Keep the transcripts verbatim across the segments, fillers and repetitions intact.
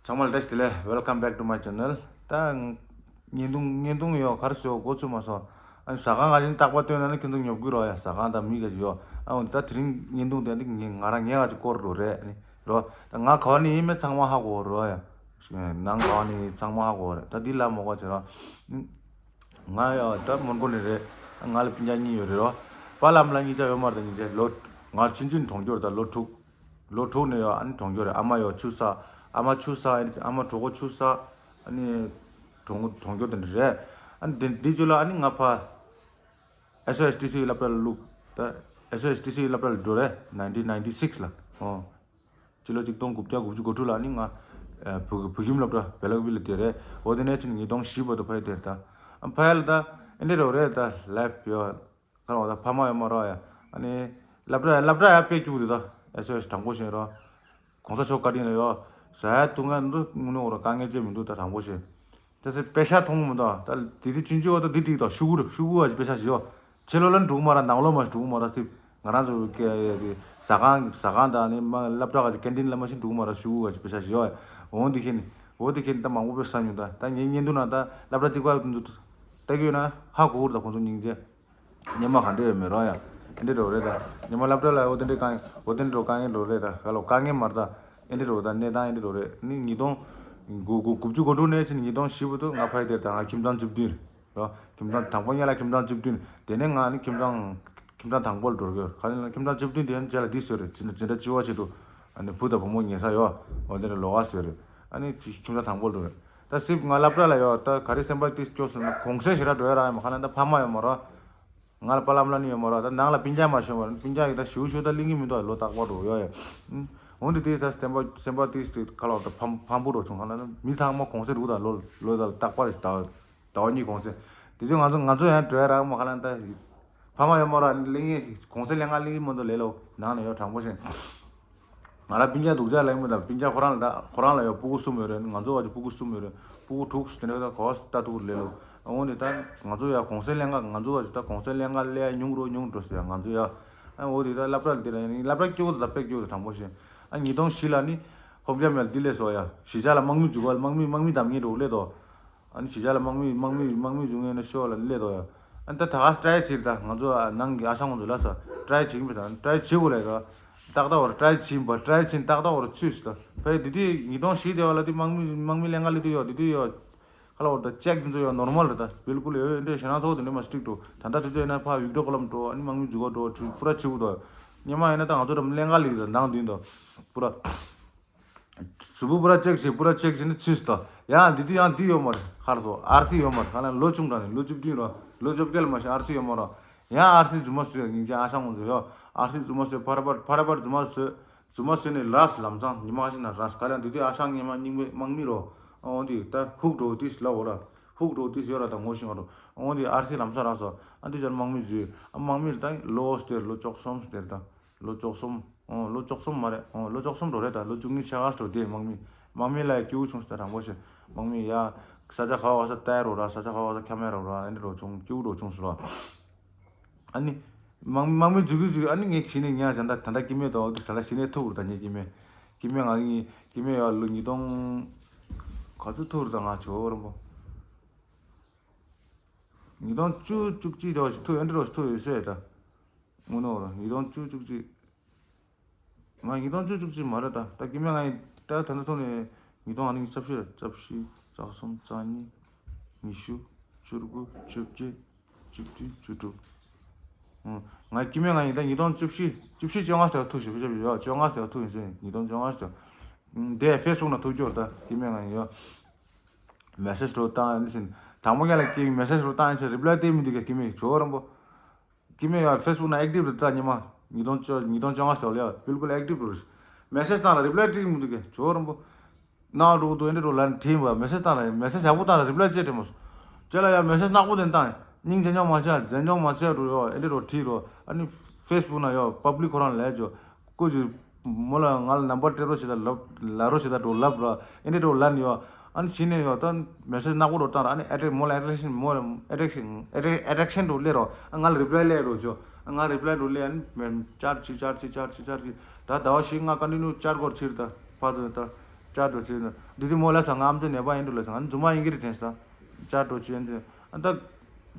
ཚང་མ་ལ་བཀྲ་ཤིས་བདེ་ལེགས། Welcome back to my channel. ད་བརྙན་ཐུང་བརྙན་ཐུང་ཡོད་ག་རེ་ཟེར་འགོ་ཚུགས་མ་སོང་། ཨ་ནི་ཟ་ཁང་ག་ཅིག་རྟག་པར་སྟོན་ན་ནི་ཁྱེད་ཚོ་ཉོབ་ཀྱི་རོ་ཡ། ཟ་ཁང་དང་མི་ག་ཅིག་ཡོད། ཨ་འོ་ད་དེ་རིང་བརྙན་ཐུང་དེ་ནི་ང་རང་ངས་ག་ཅིག་སྐོར་རོ་རེད་ནི་རོ། ད་ང་ག་བ་ནས་ཡིན་མིན་ཚང་མ་ཧ་གོ་རོ་ཡ། ནང་ག་བ་ནས་ཚང་མ་ཧ་གོ་རེད། ད་འདི་ལ་མོ་ག་ཅིག་རོ། ང་ཡང་ད་མོན་གྷོ་ནས་རེད། ང་ལ་སྤུན་ཀྱག་གཉིས་ཡོད་རེད་རོ། པཱ་ལགས་ཨ་མ་ལགས་གཉིས་ཆ་ཡོད་མ་རེད། ད་གཉིས་ཆ་ལོ། ང་ཆུང་ཆུང་གྲོངས་ཀྱི་རེད། ད་ལོ་དྲུག་ལོ་དྲུག་ནས་ཡོད། ཨ་ནི་གྲོངས་ཀྱི་རེད། ཨ་མ་ཡོད་ཆུ་ས། ཨ་མ་ཆུ་ས། ཨ་ནི་ཨ་མ་གྲོགས་པོ་ཆུ་ས། ཨ་ནི་གྲོངས་གྲོངས་ཀྱི་དེ་འདྲ་རེད། ཨ་ནི་དེ་འདི་ཚོ་ལ་ཨ་ནི་ང་ཕ་ཨེས་ཨོ་ཨེས་ཊི་སི་སློབ་གྲྭ་ལ་བླུགས། ད་ཨེས་ཨོ་ཨེས་ཊི་སི་སློབ་གྲྭ་ལ་འགྲོ་རེད། ནའིན་ཊིན་ནའིན་ཊི་སིག་སི་ལ། ཨོ། སྤྱི་ལོ་ཆིག་སྟོང་དགུ་བརྒྱ་དགུ་བཅུ་གོ་དྲུག་ལ་ནི་ང་ཨ་བོད་བོད་ཁྱིམ་སློབ་གྲྭ་བེ་ལ་ཀ་བི་ལ་བསྡད་རེད། འོ་དེ་ནས་ཕྱིན་ཉིས་སྟོང་བཞི་བར་དུ་ཕ་ཡུལ་དེར་ད། ཨ་ཕ་ཡུལ་ད་ཨེ་འདྲ་རོ་རེད། ད་ལེབ་ཡོད། ཁ་ལོ་ད་ཕ་མ་ཡོད་མ་རོ་ཡ། ཨ་ནི་སློབ་གྲྭ་སློབ་གྲྭ་ཡ་དཔེ་སྐྱིད་པོ་འདུག་ད་ཨེས་ཨོ་ཨེས་དྲང་པོ་བཤད་རོ། གོང་ས་མཆོག་བཀའ་དྲིན་ལ་ཡོད། ཟ་ཡ་འཐུང་ཡ་འདུག་དངོས་གནས་འོ་ར་དཀའ་ངལ་ཅི་མི་འདུག་ད་དྲང་པོ་བཤད། ད་སེ་པེ་ཤ་མཐོང་མི་འདུག་ད་དེ་དུས་ཆུང་ཆུང་བ་ད་འདི་འགྲིག་ད་ཤུ་གུ་རུ་ཤུ་གུ་བ་ཞིག་པེ་ཤ་ཞིག་ཡོད། ཕྱི་ལོགས་ལ་འགྲོ་གི་མ་ར་ནང་ལོགས་མ་འགྲོ་གི་མ་ར་སྲིད། ང་རང་ཚོ་གི་ཟ་ཁང་ཟ་ཁང་དང་ནི་མ་སློབ་གྲྭ་ག་ཅིག་ཀན་ཊིན་ལ་མ་ཤི་འགྲོ་གི་མ་ར་ཤུ་གུ་བ་ཞིག་པེ་ཤ་ཞིག་ཡོད། འོང་འདི་ཁྱེད་ནི་འོ་འདི་ཁྱེད་ནི་ད་མང་པོ་པེ་ཤ་ཉོ་ད་ད་ངའི་བརྙན་ཐུང་ན་ད་སློབ་གྲྭ་གཅིག་པ་འདུག་ལྟ་གི་ཡོད་ན་ཧ་གོ་གི་རེད། ད་ཁོང་ཚོ་སྙིང་རྗེ། སྙེ་མ་ག་འདྲ་ཡོད་མེད་རོ་ཡ། ཨེ་འདྲ་རོ་རེད་ད། སྙེ་མ་སློབ་གྲྭ་ལ་འོ་དེ་འདྲ་དཀའ་འོ་དེ་འདྲ་རོ་དཀའ་ངལ་རོ་རེད་ད། ག་ལོ་དཀའ་ངལ་མ་རེད་ད། ཨེ་འདྲ་རོ་ད་གནས་སྟངས་ཨེ་འདྲ་རོ་རེད། ནི་ཉིས་སྟོང་དགུ་དགུ་དགུ་བཅུ་གོ་དྲུག་ནས་ཕྱིན་ཉིས་སྟོང་བཞི་བར་དུ་ང་ཕ་ཡུལ་དེར་ད་ང་ཁྱིམ་ཚང་བཅུ་བདུན་རོ། ཁྱིམ་ཚང་དང་པོ་ཉལ་ལ་ཁྱིམ་ཚང་བཅུ་བདུན། དེ་ནས་ང་ནི་ཁྱིམ་ཚང་ཁྱིམ་ཚང་དང་པོ་ལ་འགྲོ་གི་ཡོད། ག་ལ་ཁྱིམ་ཚང་བཅུ་བདུན་དེ་ནི་རྗེས་ལ་འདི་བཟོས་རེད། འཛིན་འཛིན་གྲྭ་བཅུ་པ་ཆེད་དུ་ཨ་ནི་བུ་དང་བུ་མོ་ཉལ་ས་ཡོད། འོ་དེ་ལ་ལོགས་ཀ་བཟོས་རེད། ཨ་ནི་ཁྱིམ་ཚང་དང་པོ་ལ་འགྲོ་རེད། ད་སྲིབ་ང་སློབ་གྲྭ་ལ་ཡོད། ད་ག་རེ་སེམས་པ་ཏིས་སྐྱོ་སོང་ན་གུང་སེང་ཞེ་དྲག་འགྲོ་ཡ་རག་ཡ་མ་ཁ་ལ་ད་ཕ་མ་ཡོད་མ་རོ། ང་ལ་པཱ་ལགས་ཨ་མ་ལགས་ནི་ཡོད་མ་རོ། ད་ནང་ལ་སྤུན་ཀྱག་མ་ཤོད་མ་རོ། སྤུན་ཀྱག་གི་ད་ཞུ་ཞུ་ད་གླིང་གི་མི་འདུག་ལོ་རྟག་པར་འགྲོ་ཡོད་ཡ། འོན་ཏེ་དེ་ད་སེམས་པ་སེམས་པ་ཏིས་ཏིས་ཁ་ལོ་ད་ཕམ་ཕམ་པོ་འགྲོ་སོང་ཁ་ལ་ན་མི་ཚང་མ་གུང་སེང་རུ་ད་ལོ་ལོ་ད་རྟག་པར་ད་ཟླ་བ་གཉིས་གུང་སེང་། དེ་དུས་ང་ཚོ་ང་ཚོ་ཡང་འགྲོ་ཡ་རག་མ་ཁ་ལ་ད་ཕ་མ་ཡོད་མ་རོ། གླིང་གི་གུང་སེང་ལེན་ག་གླིང་གི་མི་འདུག་ལེ་ལོ་ནང་ན་ཡོད་དྲང་པོ་བཤད། ང་རང་སྤུན་ཀྱག་སྡུག་ཅག་ལེགས་མོ་དང་སྤུན་ཀྱག་ཁོ་རང་ལ་ད་ཁོ་རང་ལ་ཡང་སྤུ་གུ་གསུམ་ཡོད་རེད། ང་ཚོ་བ་ཅིག་སྤུ་གུ་གསུམ་ཡོད་རེད། སྤུ་གུ་དྲུག་དེ་འདྲ་ད་གོ་ད་ཐུག་ལེ་ལོ། འོན་ཏེ་ད་ང་ཚོ་ཡང་གུང་སེང་ལེན་ག་ང་ཚོ་བ་ཅིག་ད་གུང་སེང་ལེན་ག་ལས་ཉུང་རུ་ཉུང་འགྲོ་ཟེར་ཡ་ང་ཚོ་ཡ། ཨ་འོ་དེ་ད་སློབ་གྲྭ་འདི་ལ་ཡང་སློབ་གྲྭ་སྐྱོ་གོ་ད་དཔེ་སྐྱོ་གོ་དྲང་པོ་བཤད། ཨ་ཉིས་སྟོང་བཞི་ལ་ནི་ཧོབ་རྒྱ་མེལ་འདི་ལས་སོ་ཡ་གཞིས་ཆགས་ལ་དམག་མི་འཛུགས་པ་དམག་མི་དམག་མི་དམ་ཉེ་འགྲོ་ལེ་དོ། ཨ་ནི་གཞིས་ཆགས་ལ་དམག་མི་དམག་མི་དམག་མི་བྱུང་ངེས་ན་ཤོག་ལ་སླེབས་དོ་ཡ། ཨ་ནི་ད་ད་ག་ཊ་རའི་བྱེད་ད་ང་ཚོ་ནང་གི་ཨ་ཞང་ང་ཚོ་ལ་ས་ཊ་རའི་བྱེད་ཀྱི་མེད་ད། ཊ་རའི་བྱེད་དགོས་ལས་ར། ཏག་ཏག་བར་ཊ་རའི་བྱེད་པ་ཊ་རའི་བྱེད་ཏག་ཏག་བར་ཚུད་སོང་ད། ཕ་ཡི་དེ་དུས་ཉིས་སྟོང་བཞི་དེ་བ་ལ་དེ་དམག་མི་དམག་མི་ལེན་ག་སླེབས་དུས་ཡོད་དེ་དུས་ཡོད། ཁ་ལ་བར་ད་ཅེག་དེ་ཚོ་ཡོད་ནོར་མལ་རེད་ད། བིལ་ཀུལ་ཡོད་ཡོད་འདྲ་ཞེ་ན་ཚོགས་དེ་འདྲ་མ་སི་ཊིག་འགྲོ། ད་ལྟ་དེ་ཚོ་ཡིན་ན་ཕ་བིག་ཏོ་ཀོ་ལམ་འགྲོ། ཨ་ནི་དམག་མི་འཛུགས་ག་འགྲོ་ཁྲུ་པུ་ར་ཆེ་བོ་ད། སྙེ་མ་ཡིན་ན་ད་ང་ཚོ་འདྲ་ལེན་ག་སླེབས་ད་ནང་དུས་ད་པུ་ར། གཟུགས་པོ་པུ་ར་ཅེག་བྱེད་པུ་ར་ཅེག་བྱེད་ནི་ཚུད་སོང་ད། ཡང་འདི་དུས་ཡང་འདི་ཡོད་མ་རེད། ཁར་སོ་ཨར་སི་ཡོད་མ་རེད། ཁ་ལ་ལོ་ཆུང་དྲགས་ནས་ལོ་བཅུ་བདུན་ར་ལོ་བཅོ་བརྒྱད་ལ་མ་ཤི་ཨར་སི་ཡོད་མ་རེད། ཡང་ཨར་སི་རྫུན་མ་བཟོས་ཡ་ངེད་ཅག་ཨ་ཞང་ངོ་ཚོ་ཡོད། ཨར་སི་རྫུན་མ་བཟོས་ཕ་ར་པར་ཕ་ར་པར་རྫུན་མ་བཟོས། རྫུན་མ་བཟོས་ནས་ལས་ལམ་སང་ཉི་མ་ཁ་ཤས་ན་ར་ཁ་ལ་འདི་དུས་ཨ་ཞང་ཉི་མ་རྙིང་པའི་དམག་མི་རོ། འོ་འདི་ད་ཧུག་འགྲོ་དུས་ལ་འོ་ར་ཧུག་འགྲོ་དུས་ཡོད་ར་ད་ངོ་ཤེས་ང་རོ། འོ་འདི་ཨར་སི་ལམ་སང་རག་སོང་། ཨ་འདི་ཅར་དམག་མི་བཟོས། ཨ་དམག་མི་ལ་ད་ལོ་སྟེར་ལོ་བཅུ་གསུམ་སྟེར་ད། ལོ་བཅུ་གསུམ། ཨོ་ལོ་བཅུ་གསུམ་མ་རེད། ཨོ་ལོ་བཅུ་གསུམ་འགྲོ་རེད་ད། ལོ་བཅུ་གཉིས་ཆགས་ཀ་སྤྲོ་དེ་དམག་མི། དམག་མི་ལ་སྐྱིད་པོ་བྱུང་སོང་ད་དྲང་པོ་བཤད། དམག་མི་ཡ་ས་ཆ་ག་བ་ས་ཏའི་རོ་ར་ས་ཆ་ག་བ་ས་ཁ་མེ་རོ་ར་ཨ་ནི་རོ་བྱུང་སྐྱིད་པོ་རོ་བྱུང་སོང་ར། ཨ་ནི་དམག་མི་དམག་མི་འཛུགས་ཀྱི་འཛུགས་ཨ་ནི་ངས་གཞི་ནས་ཉག་བྱ་ད་ད་ད་སྐྱིད་མེད་དོ་ད་ད་གཞི་ནས་ཐུག་རུ་ད་ངས་སྐྱིད་མེད། སྐྱིད་མེད་ང་ངས་སྐྱིད་མེད་ཡ་ལོ་ཉིས་སྟོང་ག་ཚོད་ཐུག་རུ་ད་ང་ཆོ་རམ་པོ། ཉིས་སྟོང་བཅུ་བཅུ་གཅིག་དེ་བ་ཞིག་ཐུག་ཨེ་འདྲ་རོ་ཞིག་ཐུག་ཡོད་ཟེར་ད། དངོས་གནས་རོ་ཉིས་སྟོང་བཅུ་བཅུ་གཅིག་ང་ཉིས་སྟོང་བཅུ་བཅུ་གཅིག་མ་རེད་ད། ད་སྐྱིད་མེད་ང་ཡིན་ད་ད་ལྟ་ཐོག་ནས་ཉིས་སྟོང་ཨ་ནི་རྩ་བཞི་རེད། རྩ་བཞི་རྩ་གསུམ་རྩ་གཉིས་ཉི་ཤུ་བཅུ་དགུ་བཅོ་བརྒྱད་བཅུ་བདུན་བཅུ་དྲུག་ང་སྐྱིད་མེད་ང་ཡིན་ད་ཉིས་སྟོང་བཅུ་བཞི་བཅུ་བཞི་བཅོ་ལྔ་ཞིག་ཐུག་ཞིག་བཅོ་བཅོ་བཅོ་ལྔ་ཞིག་ཐུག་ཡིན་ཟེར་ཉིས་སྟོང་བཅོ་ལྔ་ཞིག་དེ་ཕེ་སི་བུག་ན་ཐུག་རྒྱུ་རེད་ད། སྐྱིད་མེད་ང་ཡིན་ཡོ། མེ་སེ་ཇི་འགྲོ་བཏང་ཨ་ནི་ཟིན། དང་པོ་ཉལ་ལ་སྐྱིད་མེ་སེ་ཇི་འགྲོ་བཏང་ཨ་ནི་ཟིན་རི་པ་ལའི་སྟེར་མི་འདུག་ག་སྐྱིད་མེད་ཇོ་རམ་པོ། སྐྱིད་མེད་ཡ་ཕེ་སི་བུག་ན་ཨེག་ཊིབ་རེད་ད་ཉི་མ། ཉིས་སྟོང་བཅོ་ཉིས་སྟོང་བཅོ་ལྔ་ཞོག་ལ་ཡ་བིལ་ཀུལ་ཨེག་ཊིབ་རེད། མེ་སེ་ཇི་བཏང་ལ་རི་པ་ལའི་སྟེར་མི་འདུག་ག་ཇོ་རམ་པོ། ནག་འགྲོ་གི་འདུག་ཨེ་འདྲ་འགྲོ་ལན་དྲིས་མ་མེ་སེ་ཇི་བཏང་ལ་མེ་སེ་ཇི་ཡག་པོ་བཏང་ལ་རི་པ་ལའི་ཅེ་དྲིས་མ་སོང་། ཅེ་ལ་ཡ་མེ་སེ་ཇི་ནག་པོ་དེ་བཏང་སྙིང་རྗེ་ཉོག་མ་བྱས་རྫན་ཉོག་མ་བྱས་འགྲོ་ཡོ་ཨེ་འདྲ་འགྲོ་དྲིས་རོ། ཨ་ནི་ཕེ་སི་བུག་ན་ཡོ་པབ་ལིག་ཁོ་རང་ལས་ཇོ། ཀུ་ཅི། མོ་ལ་ང་ལ་ནམ་བར་སྤྲད་རོགས་བྱེད་ད་ལབ་ལབ་རོགས་བྱེད་ད་འགྲོ་ལབ་ར་ཨེ་འདྲ་འགྲོ་ལན་ཡོད། ཨ་ནི་ཕྱི་ནས་ཡོད་ད་མེ་སེ་ཇི་ནག་པོ་འགྲོ་བཏང་ར་ཨ་ནི་ཨེ་ཊེག་མོ་ལ་ཨེ་ཊེག་ཤན་མོ་ལ་ཨེ་ཊེག་ཤན་ཨེ་ཊེག་ཨེ་ཊེག་ཤན་འགྲོ་སླེབས་རོགས་ཨ་ང་ལ་རི་པ་ལའི་སླེབས་རོགས་བྱོས། ཨ་ང་རི་པ་ལའི་འགྲོ་སླེབས་ཨ་ནི་མེ་ཅར་ཅི་ཅར་ཅི་ཅར་ཅི་ཅར་ཅི་ད་ཟླ་བ་བཞི་ལྔ་ཀོན་ཊི་ནིའུ་ཅར་སྐོར་ཕྱིར་ད་ཕ་ཚོ་ད་ བཅར་འགྲོ་བྱེད་འདི་དུས་མོ་ལ་ས་ང་ཨམ་ཅོག་ནད་པ་ཡིན་འགྲོ་ལ་ས་ང་རྫུན་མ་ཡིན་གྱི་རེད་དྲན་ས། བཅར་འགྲོ་བྱེད་འདི་ཨ་ད།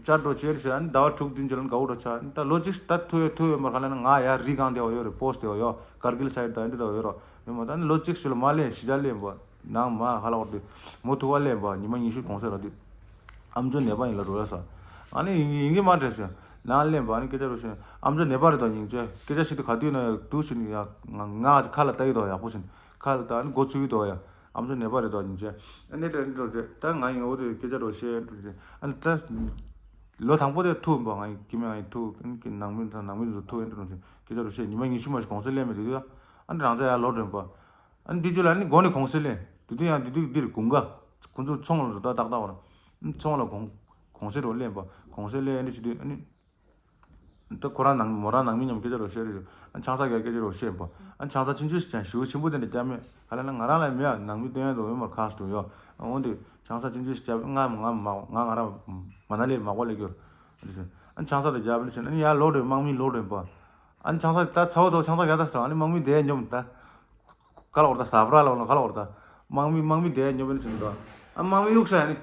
བཅར་འགྲོ་བྱེད་ཟེར་ཨ་ནི་ཟླ་བ་དྲུག་བདུན་ཅིག་ལ་དགའ་བོ་འགྲོ་ཆགས་ཨ་ནི་ད་ལོ་གཅིག་ད་ཐུག་ཡོད་ཐུག་ཡོད་མར་ཁ་ལ་ན་ང་ཡར་རི་སྒང་དེ་བ་ཡོད་རེད། པོ་སི་དེ་བ་ཡོད། གར་གིལ་སའི་ཌི་ད་འདི་ད་བ་ཡོད་རོ་ཡོད་མ་ད་ནི་ལོ་གཅིག་ཞིག་ལ་མ་ལེན་གཞིས་ཆགས་ལེན་པ་ནང་མ་ཧ་ལ་བར་དུ་མོ་ཐུག་པ་ལེན་པ་ཉི་མ་ཉི་ཤུ་གོང་ས་ར་དུས་ཨམ་ཅོག་ནད་པ་ཡིན་ལ་འགྲོ་ཡ་ས་ཨ་ནི་ཡིན་ཡིན་གྱི་མ་དྲན་ཟེར་ནང་ལེན་པ་ཨ་ནི་སྐད་ཆ་རོ་ཤེས་ཨམ་ཅོག་ནད་པ་རེད་དོ་ཉིན་བྱེད་སྐད་ཆ་ཞིག་ཏུ་ག་དུས་ན་དུས་ཤིག་ནི་ཡ་ང་ང་ཁ་ལ་ལྟ་ཡི་དོ་ཡག་པོ་ཤིན་ཁ་ལ་ལྟ་ཨ་ནི་མགོ་ཚུགས་ཡི་དོ་ཡ། ཨམ་ཅོག་ནད་པ་རེད་དོ་ཉིན་བྱེད་ཨ་ནི་དྲན་འགྲོ་དེ་ད་ང་ཡིན་འོ་དེ་སྐད་ཆ་རོ་ཤེས་འགྲོ་དེ་ཨ་ནི་ད། ལོ་དང་པོ་དེ་ཐུག་པ་ང་ཡི་སྐྱེ་དམན་ང་ཡི་ཐུག་ནང་མི་དང་ནང་མི་དུ་ཐུག་ཨེ་འདྲ་རུང་ཞིག་སྐད་ཆ་རུ་བཤད་ཉི་མ་ཉི་ཤུ་མ་ཞིག་གོང་ཚད་ལེན་མེད་དུས་ཨ་ནི་རང་ཚ་ཡར་ལོག་འདྲེན་པ། ཨ་ནི་འདི་ཚོ་ལ་ནི་སྒོ་ནས་གོང་ཚད་ལེན་དུས་དུས་ཡང་འདི་དུས་འདིར་དགུན་ཁ་ཁོ་ཚོ་ཚོང་ལ་འགྲོ་ད་ཏག་ཏག་བར་ཚོང་ལ་གོང་གོང་ཚད་རུ་ལེན་པ་གོང་ཚད་ལེན་ཨེ་འདྲ་བྱེད་དུས་ཨ་ནི། ད་ཁོ་རང་ནང་མོ་རང་ནང་མི་མཉམ་སྐད་ཆ་རུ་བཤད་རེད། ཨ་ཆང་ས་རྒྱག་སྐད་ཆ་རུ་བཤད་པ། ཨ་ཆང་ས་ཆུང་ཆུང་ཞིག་ཀྱང་ཞེ་པོ་ཆེན་པོ་དེ་འདྲ་རྒྱག་མེད་ག་ལ་ན་ང་རང་ལ་མེད་ཨ་ནང་མི་སྟོན་ཡ་དུ་འོས་མར་ཁ་སུ་འགྲོ་ཡོད། འོན་ཏེ་ཆང་ས་ཆུང་ཆུང་ཞིག་རྒྱབ་ང་ང་མ་ང་ང་རང་མ་ན་ལི་མག་པ་ལས་སྐྱོར། ཨ་ཆང་ས་དེ་རྒྱབ་ནི་ཕྱིན་ཨ་ནི་ཡར་ལོག་འགྲོ་དམག་མི་ལོག་འགྲོ་པ། ཨ་ནི་ཆང་ས་ད་ཚ་བོ་ཚ་བོ་ཆང་ས་རྒྱག་ད་སོང་ཨ་ནི་དམག་མི་དེ་ཉོབ་ད། ག་ལ་བར་ད་ཟ་བྲ་ལ་བར་ན་ག་ལ་བར་ད། དམག་མི་དམག་མི་དེ་ཉོབ་ནི་ཕྱིན་ད། ཨ་དམག་མི་གཡུག་ས་ཨ་ནི།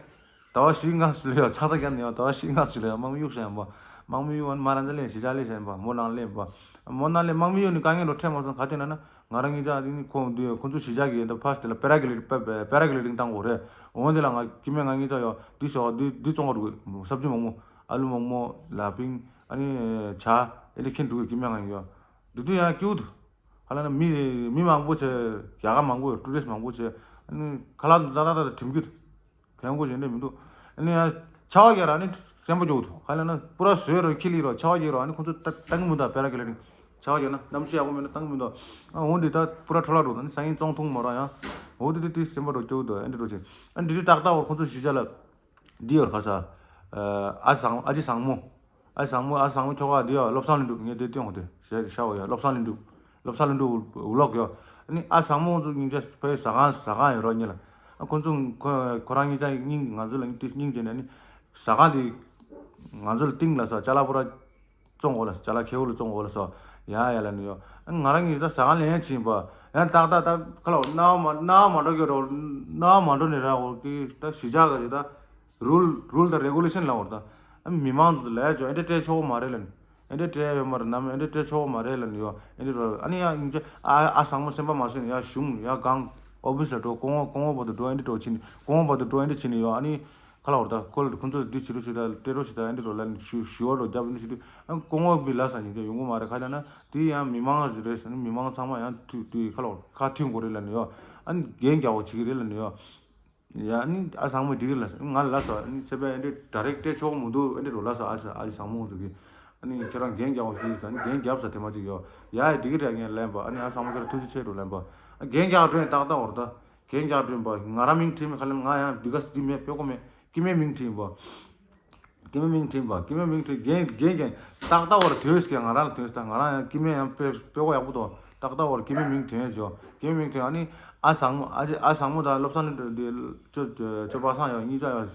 ཟླ་བ་བཞི་ལྔ་ཞིག་ལ་ཡང་ཆང་ས་རྒྱག་ནི་ཡང་ཟླ་བ་བཞི་ལྔ་ཞིག་ལ་ཡང་དམག་མི་གཡུག་ས་ཡང་པ། དམག་མི་གཡུག་ཨ་ནི་མ་རང་ཚ་ལེན་གཞིས་ཆགས་ལེན་ས་ཡང་པ་མོ་ནང་ལེན་པ། མོ་ནང་ལེན་དམག་མི་གཡུག་ནི་དཀའ་ངལ་རུ་འཕྲད་མ་སོང་ག་དེ་ན་ན། ང་རང་ཉིད་ཅག་འདི་ནི་ཁོང་འདི་ཁོང་ཚོ་གཞིས་ཆགས་ཀྱི་ཡིན་ད་ཕ་སི་དེ་ལ་པེ་ར་གི་ལི་པེ་པེ་ར་གི་ལི་ཏིང་བཏང་དགོས་རེད། འོན་དེ་ལ་ང་སྐྱེ་དམན་ང་ཉིད་ཅག་ཡོད་འདི་ཟེར་བ་འདི་འདི་བཙོང་བ་འགྲོ་གི་སབ་ཇི་མང་མོ་ཨ་ལུ་མང་མོ་ལ་པིང་ཨ་ནི་ཇ་ཨེ་ལི་ཁྱེར་འགྲོ་གི་སྐྱེ་དམན་ང་ཡོད་འདི་དུས་ཡང་སྐྱིད་འདུག་ཧ་ལ་ན་མི་མི་མང་པོ་བྱས་ཡ་ག་མང་པོ་ཡོད་ཊུ་རི་སི་མང་པོ་བྱས་ཨ་ནི་ཁ་ལག་འདི་ད་ད་ད་ད་གྲིམ་རྒྱུ་འདུག་གན་གོ་ཞེ་འདྲ་མི་འདུག་ཨ་ནི་ཡང་ཆར་པ་རྒྱག་ར་ཨ་ནི་སེམས་པ་སྐྱོ་འདུག་ཧ་ལ་ན་པུ་ར་བཟོས་ར་ཁྱི་ལི་ར་ཆར་པ་རྒྱག་ར་ཨ་ནི་ཁོང་ཚོ་ད་བཏང་གི་མི་འདུག་པེ་ར་གི་ལ་ནི་ཆར་པ་རྒྱག་ན་གནམ་གཤིས་ཡག་པོ་མེད་ན་བཏང་གི་མི་འདུག་ཨ་འོ་འདི་ད་པུ་ར་འཕྲོ་བརླག་འགྲོ་ད་ནི་སང་ཉིན་བཙོང་ཐུབ་མ་ར་ཡང་འོ་འདི་དེ་དེ་སེམས་པ་ར་སྐྱོ་འདུག་ཨ་འདི་འགྲོ་ཆེ་ཨ་འདི་དུས་ཏག་ཏག་བར་ཁོང་ཚོ་གཞིས་ཆགས་ལ། འདི་ཡོད་ཁ་ས། ཨ་བཟང་ཨ་ཅེ་བཟང་མོ། ཨ་བཟང་མོ་ཨ་བཟང་མོ་ཁྱོ་ག་འདི་ཡོད་བློ་བཟང་ལྷུན་གྲུབ་ངས་དེ་སྟོན་གོ་དེ་ཟེར་ཤ་བ་ཡོད་བློ་བཟང་ལྷུན་གྲུབ། བློ་བཟང་ལྷུན་གྲུབ་འུ་ལོག་ཡོད། ཨ་ནི་ཨ་བཟང་མོ་ཚོ་སྙིང་རྗེ་ཕའི་ཟ་ཁང་ཟ་ཁང་ཡོད་རོགས་ཉེ་ལ། ཨ་ཁོ་ཚོ་ཁོ་ཁོ་རང་གཉིས་ཆ་སྙིང་ང་ཚོ་ལ་སྙིང་རྗེ་ནས་ཨ་ནི་ཟ་ཁང་དེ་ང་ཚོ་ལ་ཏིང་ལ་ས་ཅ་ལག་པུ་ར། བཙོང་འོ་ལ་ཅ་ལག་ཁེ་འུ་ལ་བཙོང་འོ་ལ་སོ་ཡ་ཡ་ལ་ནི་ཡོ། ང་རང་གིས་ད་ཟ་ཁང་ལེན་ཕྱིན་པ་ཡང་ཏག་ཏག་ཏག་ཁ་ལོ་རྣ་བ་མ་རྣ་བ་མ་འགྲོ་གི་རོ་རྣ་བ་མ་འགྲོ་ནི་ར་འོ་གི་ད་གཞིས་ཆགས་ག་ཅིག་ད་རུལ་རུལ་དང་རེ་གུ་ལེ་ཤན་ལ་འོ་ད་མི་མང་དུ་ལས་ཅོ་ཨེ་འདྲ་སྤྲད་ཆོག་གི་མ་རེད་ལ་ནི་ཨེ་འདྲ་སྤྲད་ཡོད་མ་རེད་ནམ་ཨེ་འདྲ་སྤྲད་ཆོག་གི་མ་རེད་ལ་ནི་ཡོ་ཨེ་འདྲ་རོ་ཨ་ནི་ཡ་ཡིན་ཅེ་ཨ་ཨ་བཟང་མོ་སེམས་པ་མ་བཟོད་ནི་ཡ་གཞུང་ཡ་གང་ཨོ་ཕི་སི་ལ་འགྲོ་གོང་འོག་གོང་འོག་བར་དུ་འགྲོ་ཨེ་འདྲ་འགྲོ་ཕྱིན་ནི་གོང་འོག་བར་དུ་འགྲོ་ཨེ་འདྲ་ཕྱིན་ནི་ཡོ་ཨ་ནི། ཁ་ལ་བར་ད་ཁོ་ལ་ཁོ་ཚོ་འདི་བྱེད་རོགས་བྱེད་ད་འདི་རོགས་ལ་ཞུ་ཞུ་བ་རོགས་རྒྱབ་འདི་བྱེད་དུས་ཨ་ཁོ་ངོ་མི་ལ་ས་ཉིན་ཀྱང་ཡོང་གི་མ་རེད་ཁ་ལ་ན་དེ་ཡང་མི་མང་ཞིག་རེད་ཟེར་ན་མི་མང་ཚང་མ་ཡང་དུས་དུས་ཁ་ལ་བར་ཁ་ཐུན་དགོས་རེད་ལ་ནི་ཡོ་ཨ་ནི་འགན་རྒྱག་བ་བྱེད་ཀྱི་རེད་ལ་ནི་ཡོ་ཡ་ཨ་ནི་ཨ་བཟང་མོ་འགྲིག་གི་ལ་ང་ལ་ས་ཨ་ནི་ཚེ་པའི་ཨ་འདྲེ་ཌ་རེག་སྤྲད་ཆོག་མི་འདུག་ཨ་འདྲེ་རོགས་ལ་ས་ཨ་ཨ་བཟང་མོ་ཚོ་གི་ཨ་ནི་ཁྱེད་རང་འགན་རྒྱག་བ་ཞུ་ཡི་ས་ཨ་ནི་འགན་རྒྱབ་ས་དེ་མ་ཅིག་ཡོ་ཡ་ཡ་འགྲིག་གི་རེད་ངས་ལན་པ་ཨ་ནི་ཨ་བཟང་མོ་ཁྱེད་རང་ཐུགས་རྗེ་ཆེ་རོགས་ལན་པ་ཨ་འགན་རྒྱག་སྤྲོད་ཏག་ཏག་བར་ད། གན་རྒྱག་སྤྲོད་པ་ང་རང་མིང་བྲིས་མེད་ཁ་ལན་ང་ཡང་འདི་ག་འདི་མེད་དཔེ་གོ་མེད་སྐྱེ་དམན་མིང་བྲིས་པ། སྐྱེ་དམན་མིང་བྲིས་པ་སྐྱེ་དམན་མིང་བྲིས་རྒན་རྒན་རྒན་ཏག་ཏག་བར་དོས་ཀྱི་ང་རང་ལ་དོས་ད་ང་རང་ཡང་སྐྱེ་དམན་ཡང་དཔེ་དཔེ་གོ་ཡག་པོ་འདུག་ཏག་ཏག་བར་སྐྱེ་དམན་མིང་དོན་ཡོད་སྐྱེ་དམན་མིང་དོན་ཨ་ནི་ཨ་བཟང་མོ་ཨ་ཅེ་ཨ་བཟང་མོ་དང་བློ་བཟང་ལ་འདི་ཅོ་ཅོ་པ་སངས་ཡོད་གཉིས་ཆ་ཡོད།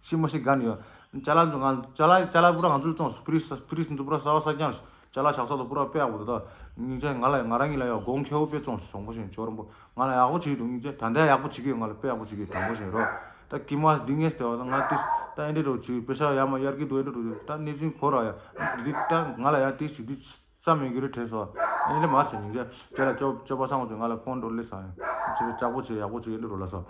ཤི་མ་ཤི་ག་ནི་ཡོད། ཅ་ལག་ང་ཅ་ལག་ཅ་ལག་པུ་ར་ང་ཚོ་བཙོང་ཕི་རིས་ཕི་རིས་འདི་པུ་ར་གསར་པ་གསར་རྐྱང་ཅ་ལག་ཆགས་ས་དང་པུ་ར་དཔེ་ཡག་པོ་འདུག་ད་སྙིང་རྗེ་ང་ལ་ང་རང་གཉིས་ལ་ཡང་དགོངས་ཁེ་བོ་དཔེ་བཙོང་བཟང་པོ་ཞིག་ཇོ་རོང་པོ་ང་ལ་ཡག་པོ་བྱེད་འདུག་སྙིང་རྗེ་ད་ལྟ་ཡག་པོ་བྱེད་ཀྱི་ཡོད་ང་ལ་དཔེ་ཡག་པོ་བྱེད་ཀྱི་དྲང་པོ་ཞིག་རོ། ད་ཀྱི་མ་འདི་ངས་ཟེར་བ་ང་ཏིས་ད་ཨེ་འདྲེ་འགྲོ་བྱེད་དཔེ་ཆ་ཡག་མ་གཡར་གྱི་འདུག་ཨེ་འདྲེ་འགྲོ་ད་གནས་ཚུལ་གོ་ར་ཡ་འདི་ད་ང་ལ་ཡང་ཏིས་ཞིག་འདི་ས་མེད་ཀྱི་རེད་དྲན་སོང་ཨེ་འདྲེ་མ་བྱེད་སྙིང་རྗེ་ཅ་ལག་ཅོ་ཅོ་པ་སང་བ་ཚོ་ང་ལ་ཕོན་འགྲོ་ལེ་ས་ཡང་ཚེ་བའི་ལྕགས་པོ་བྱེད་ཡག་པོ་བྱེད་ཨེ་འདྲེ་འགྲོ་ལ་སོ།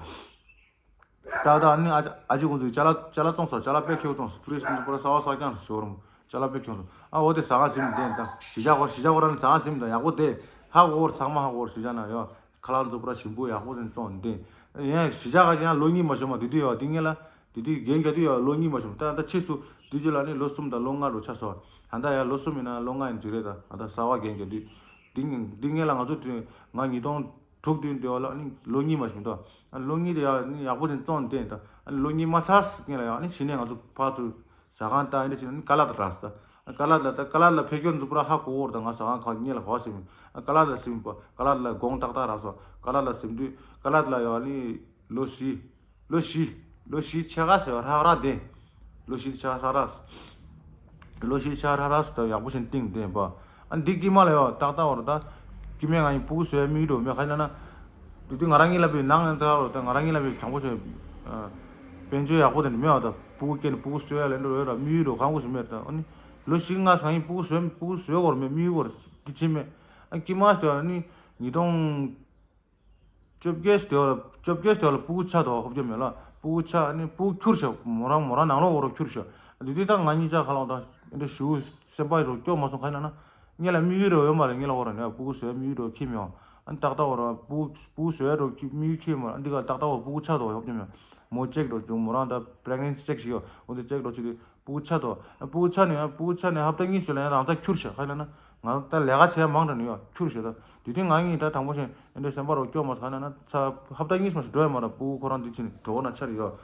ཏག་ཏག་ཨ་ནི་ཨ་ཅག་ཨ་ཅག་ཁོང་ཚོས་ཅ་ལག་ཅ་ལག་བཙོང་ས་ཅ་ལག་དཔེ་ཁེ་བོ་བཙོང་ས་ཕི་རིས་ནི་པུ་ར་གསར་པ་གསར་རྐྱང་ཞོ་རུམ་ཅ་ལག་དཔེ་ཁེ་བོ་བཙོང་ཨ་འོ་དེ་ཟ་ཁང་ཟིན་བདེན་ད་གཞིས་ཆགས་ཁོ་གཞིས་ཆགས་ཁོ་རང་ནི་ཟ་ཁང་ཟིན་བདེན་ཡག་པོ་དེ་ཧ་གོ་བོར་ཚང་མ་ཧ་གོ་བོར་གཞིས་ཆགས་ན་ཡོད་ཁ་ལག་ཚོ་པུ་ར་ཞིམ་པོ་ཡག་པོ་ཟིན་བཙོང་བདེན་ཡང་གཞིས་ཆགས་ཁ་ཅིག་ཡང་ལོ་གཉིས་མ་ཤོར་མ་དེ་དུས་ཡོད་དེ་ངེད་ལ་དེ་དུས་རྒན་གྱ་དུས་ཡོད་ལོ་གཉིས་མ་ཤོར་ད་ད་ཕྱིས་སུ་དུས་རྒྱུན་ལ་ནི་ལོ་གསུམ་དང་ལོ་ལྔ་རུ་ཆགས་སོང་ད་ད་ཡང་ལོ་གསུམ་ཡིན་ན་ལོ་ལྔ་ཡིན་ཅིག་རེད་ད་ད་ད་གསར་པ་རྒན་གྱ་དུས་དེ་ངེད་ལ་ང་ཚོ་དུས་ང་ཉིས་སྟོང་དྲུག་བདུན་དེ་བ་ལ་ནི་ལོ་གཉིས་མ་ཞིག་མི་འདུག་ལོ་གཉིས་དེ་ཡང་ནི་ཡག་པོ་ཞིག་བཙོང་བསྡད་ད་ལོ་གཉིས་མ་ཚར་སྔོན་ལ་ཡང་ནི་ཕྱི་ནས་ང་ཚོ་ཕར་ཚུར་ཟ་ཁང་ལྟ་ཡིན་ཅིག་ནི་ཀ་ལ་ད་རག་སོང་ད་ཀ་ལ་ད་ད་ཀ་ལ་ལ་ཕེབས་སྐྱོར་འཛུགས་པ་ཧ་གོ་བོར་ད་ང་ཟ་ཁང་ཁག་གཉིས་ལ་གོ་ཟིན་ཀ་ལ་ལ་ཟིན་པ་ཀ་ལ་ལ་དགོང་ཏག་ཏག་རག་སོང་ཀ་ལ་ལ་ཟིན་དུས་ཀ་ལ་ལ་ཡང་ནི་ལོ་བཞི། ལོ་བཞི། ལོ་བཞི་ཕྱེད་ཀ་ཟེར་བ་ཧྲག་ཧྲག་བསྡད། ལོ་བཞི་ཕྱེད་ཀ་ཧྲག་ཧྲག་ལོ་བཞི་ཕྱེད་ཀ་ཧྲག་ཧྲག་ཟེར་ད་ཡག་པོ་ཞིག་བཏིང་བསྡད་པ། ཨ་འདི་དཀྱིལ་མ་ལ་ཡོད་ཏག་ཏག་བར་ད། སྐྱེ་དམན་ང་ཡི་ཕྲུ་གུ་བཟོས་མིག་འགྲོ་མེད་ཁ་ན་ན། དེ་དུས་ང་རང་གཉིས་ལ་བའི་ནང་ད་ལོ་ད་ང་རང་གཉིས་ལ་བའི་དྲང་པོ་བྱས། དཔལ་འབྱོར་ཡག་པོ་དེ་འདྲ་མེད་བ། ད་སྤུ་གུ་སྐྱེས་ནས་སྤུ་གུ་གསོ་ཡ་ལ་འགྲོ་ཡོད་ལ་དམིགས་ཡུལ་འགྲོ་གང་དགོས་ཞིག་མེད། ད་ཨ་ནི་ལོ་བཞི་ལྔ་ང་གཉིས་སྤུ་གུ་གསོ་སྤུ་གུ་གསོ་སྐོར་མེད། དམིགས་ཡུལ་སྐོར་དེ་ཕྱིན་མེད། ཨ་ཀི་མ་སྟེ་ཨ་ནི་ཉིས་སྟོང་བཅོ་བརྒྱད་སྟེ་བ་ལ་བཅོ་བརྒྱད་སྟེ་བ་ལ་སྤུ་གུ་ཆགས་འདུག་ཧོབ་རྒྱ་མེད་ལ་སྤུ་གུ་ཆགས། ཨ་ནི་སྤུ་གུ་ཁྱུར་ཤག་མོ་རང་མོ་རང་ནང་ལོགས་འོག་རུ་ཁྱུར་ཤག་དེ་དུས་ད་ང་གཉིས་ཆ་ཁ་ལོག་ད་ཨེ་འདྲ་ཞུ་སེམས་པ་རུ་སྐྱོ་མ་སོང་། ག་ཡིན་ན་ངེད་ལ་དམིགས་ཡུལ་རེ་ཡོད་མ་རེད། ངེད་ལ་འོ་ར་ནས་སྤུ་གུ་བཟོས་དམིགས་ཡུལ་རེ་ཁྱིམ་ཡོང་། ཨ་ནི་ཏག་ཏག་འོ་ར་སྤུ་གུ་སྤུ་གུ་བཟོས་རོ་ཁྱི་དམིགས་ཡུལ་ཁྱིམ་ཡོང་། ཨ་འདི་ག་ཏག་ཏག་འོ་སྤུ་གུ་ཆགས་འདུག་ཡོད་ཀྱི་མེད། མོ་ཅེག་འགྲོ་བྱུང་། མོ་རང་ད་པི་རེག་ནེན་སི་ཅེག་ཞིག་ཡོད། འོ་འདི་ཅེག་འགྲོ་བྱེད་དུས་སྤུ་གུ་ཆགས་འདུག་ཨ་སྤུ་གུ་ཆགས་ནས་ཨ་སྤུ་གུ་ཆགས་ནས་ཧབ་ཏ་གཉིས་ཤིག་ལ་ཡང་རང་ཚ་ཁྱུར་ཤག་ག་ལ་ན་ང་ད་ལས་ཀ་བྱེད་ཡ་མང་དྲགས་ནས་ཡོད་ཁྱུར་ཤག་ད་དུས་དེ་ང་གཉིས་ད་དྲང་པོ་བཤད་ཨེ་འདྲ་སེམས་པ་རོ་སྐྱོ་མ་སོང་། ག་ལ་ན་ཚ་ཧབ་ཏ་གཉིས་མ་ཞིག་འགྲོ་ཡ་མ་ར་སྤུ་གུ་ཁོ་རང་འདི་ཕྱིན་གྲོགས་ན་ཆར་ཡོད།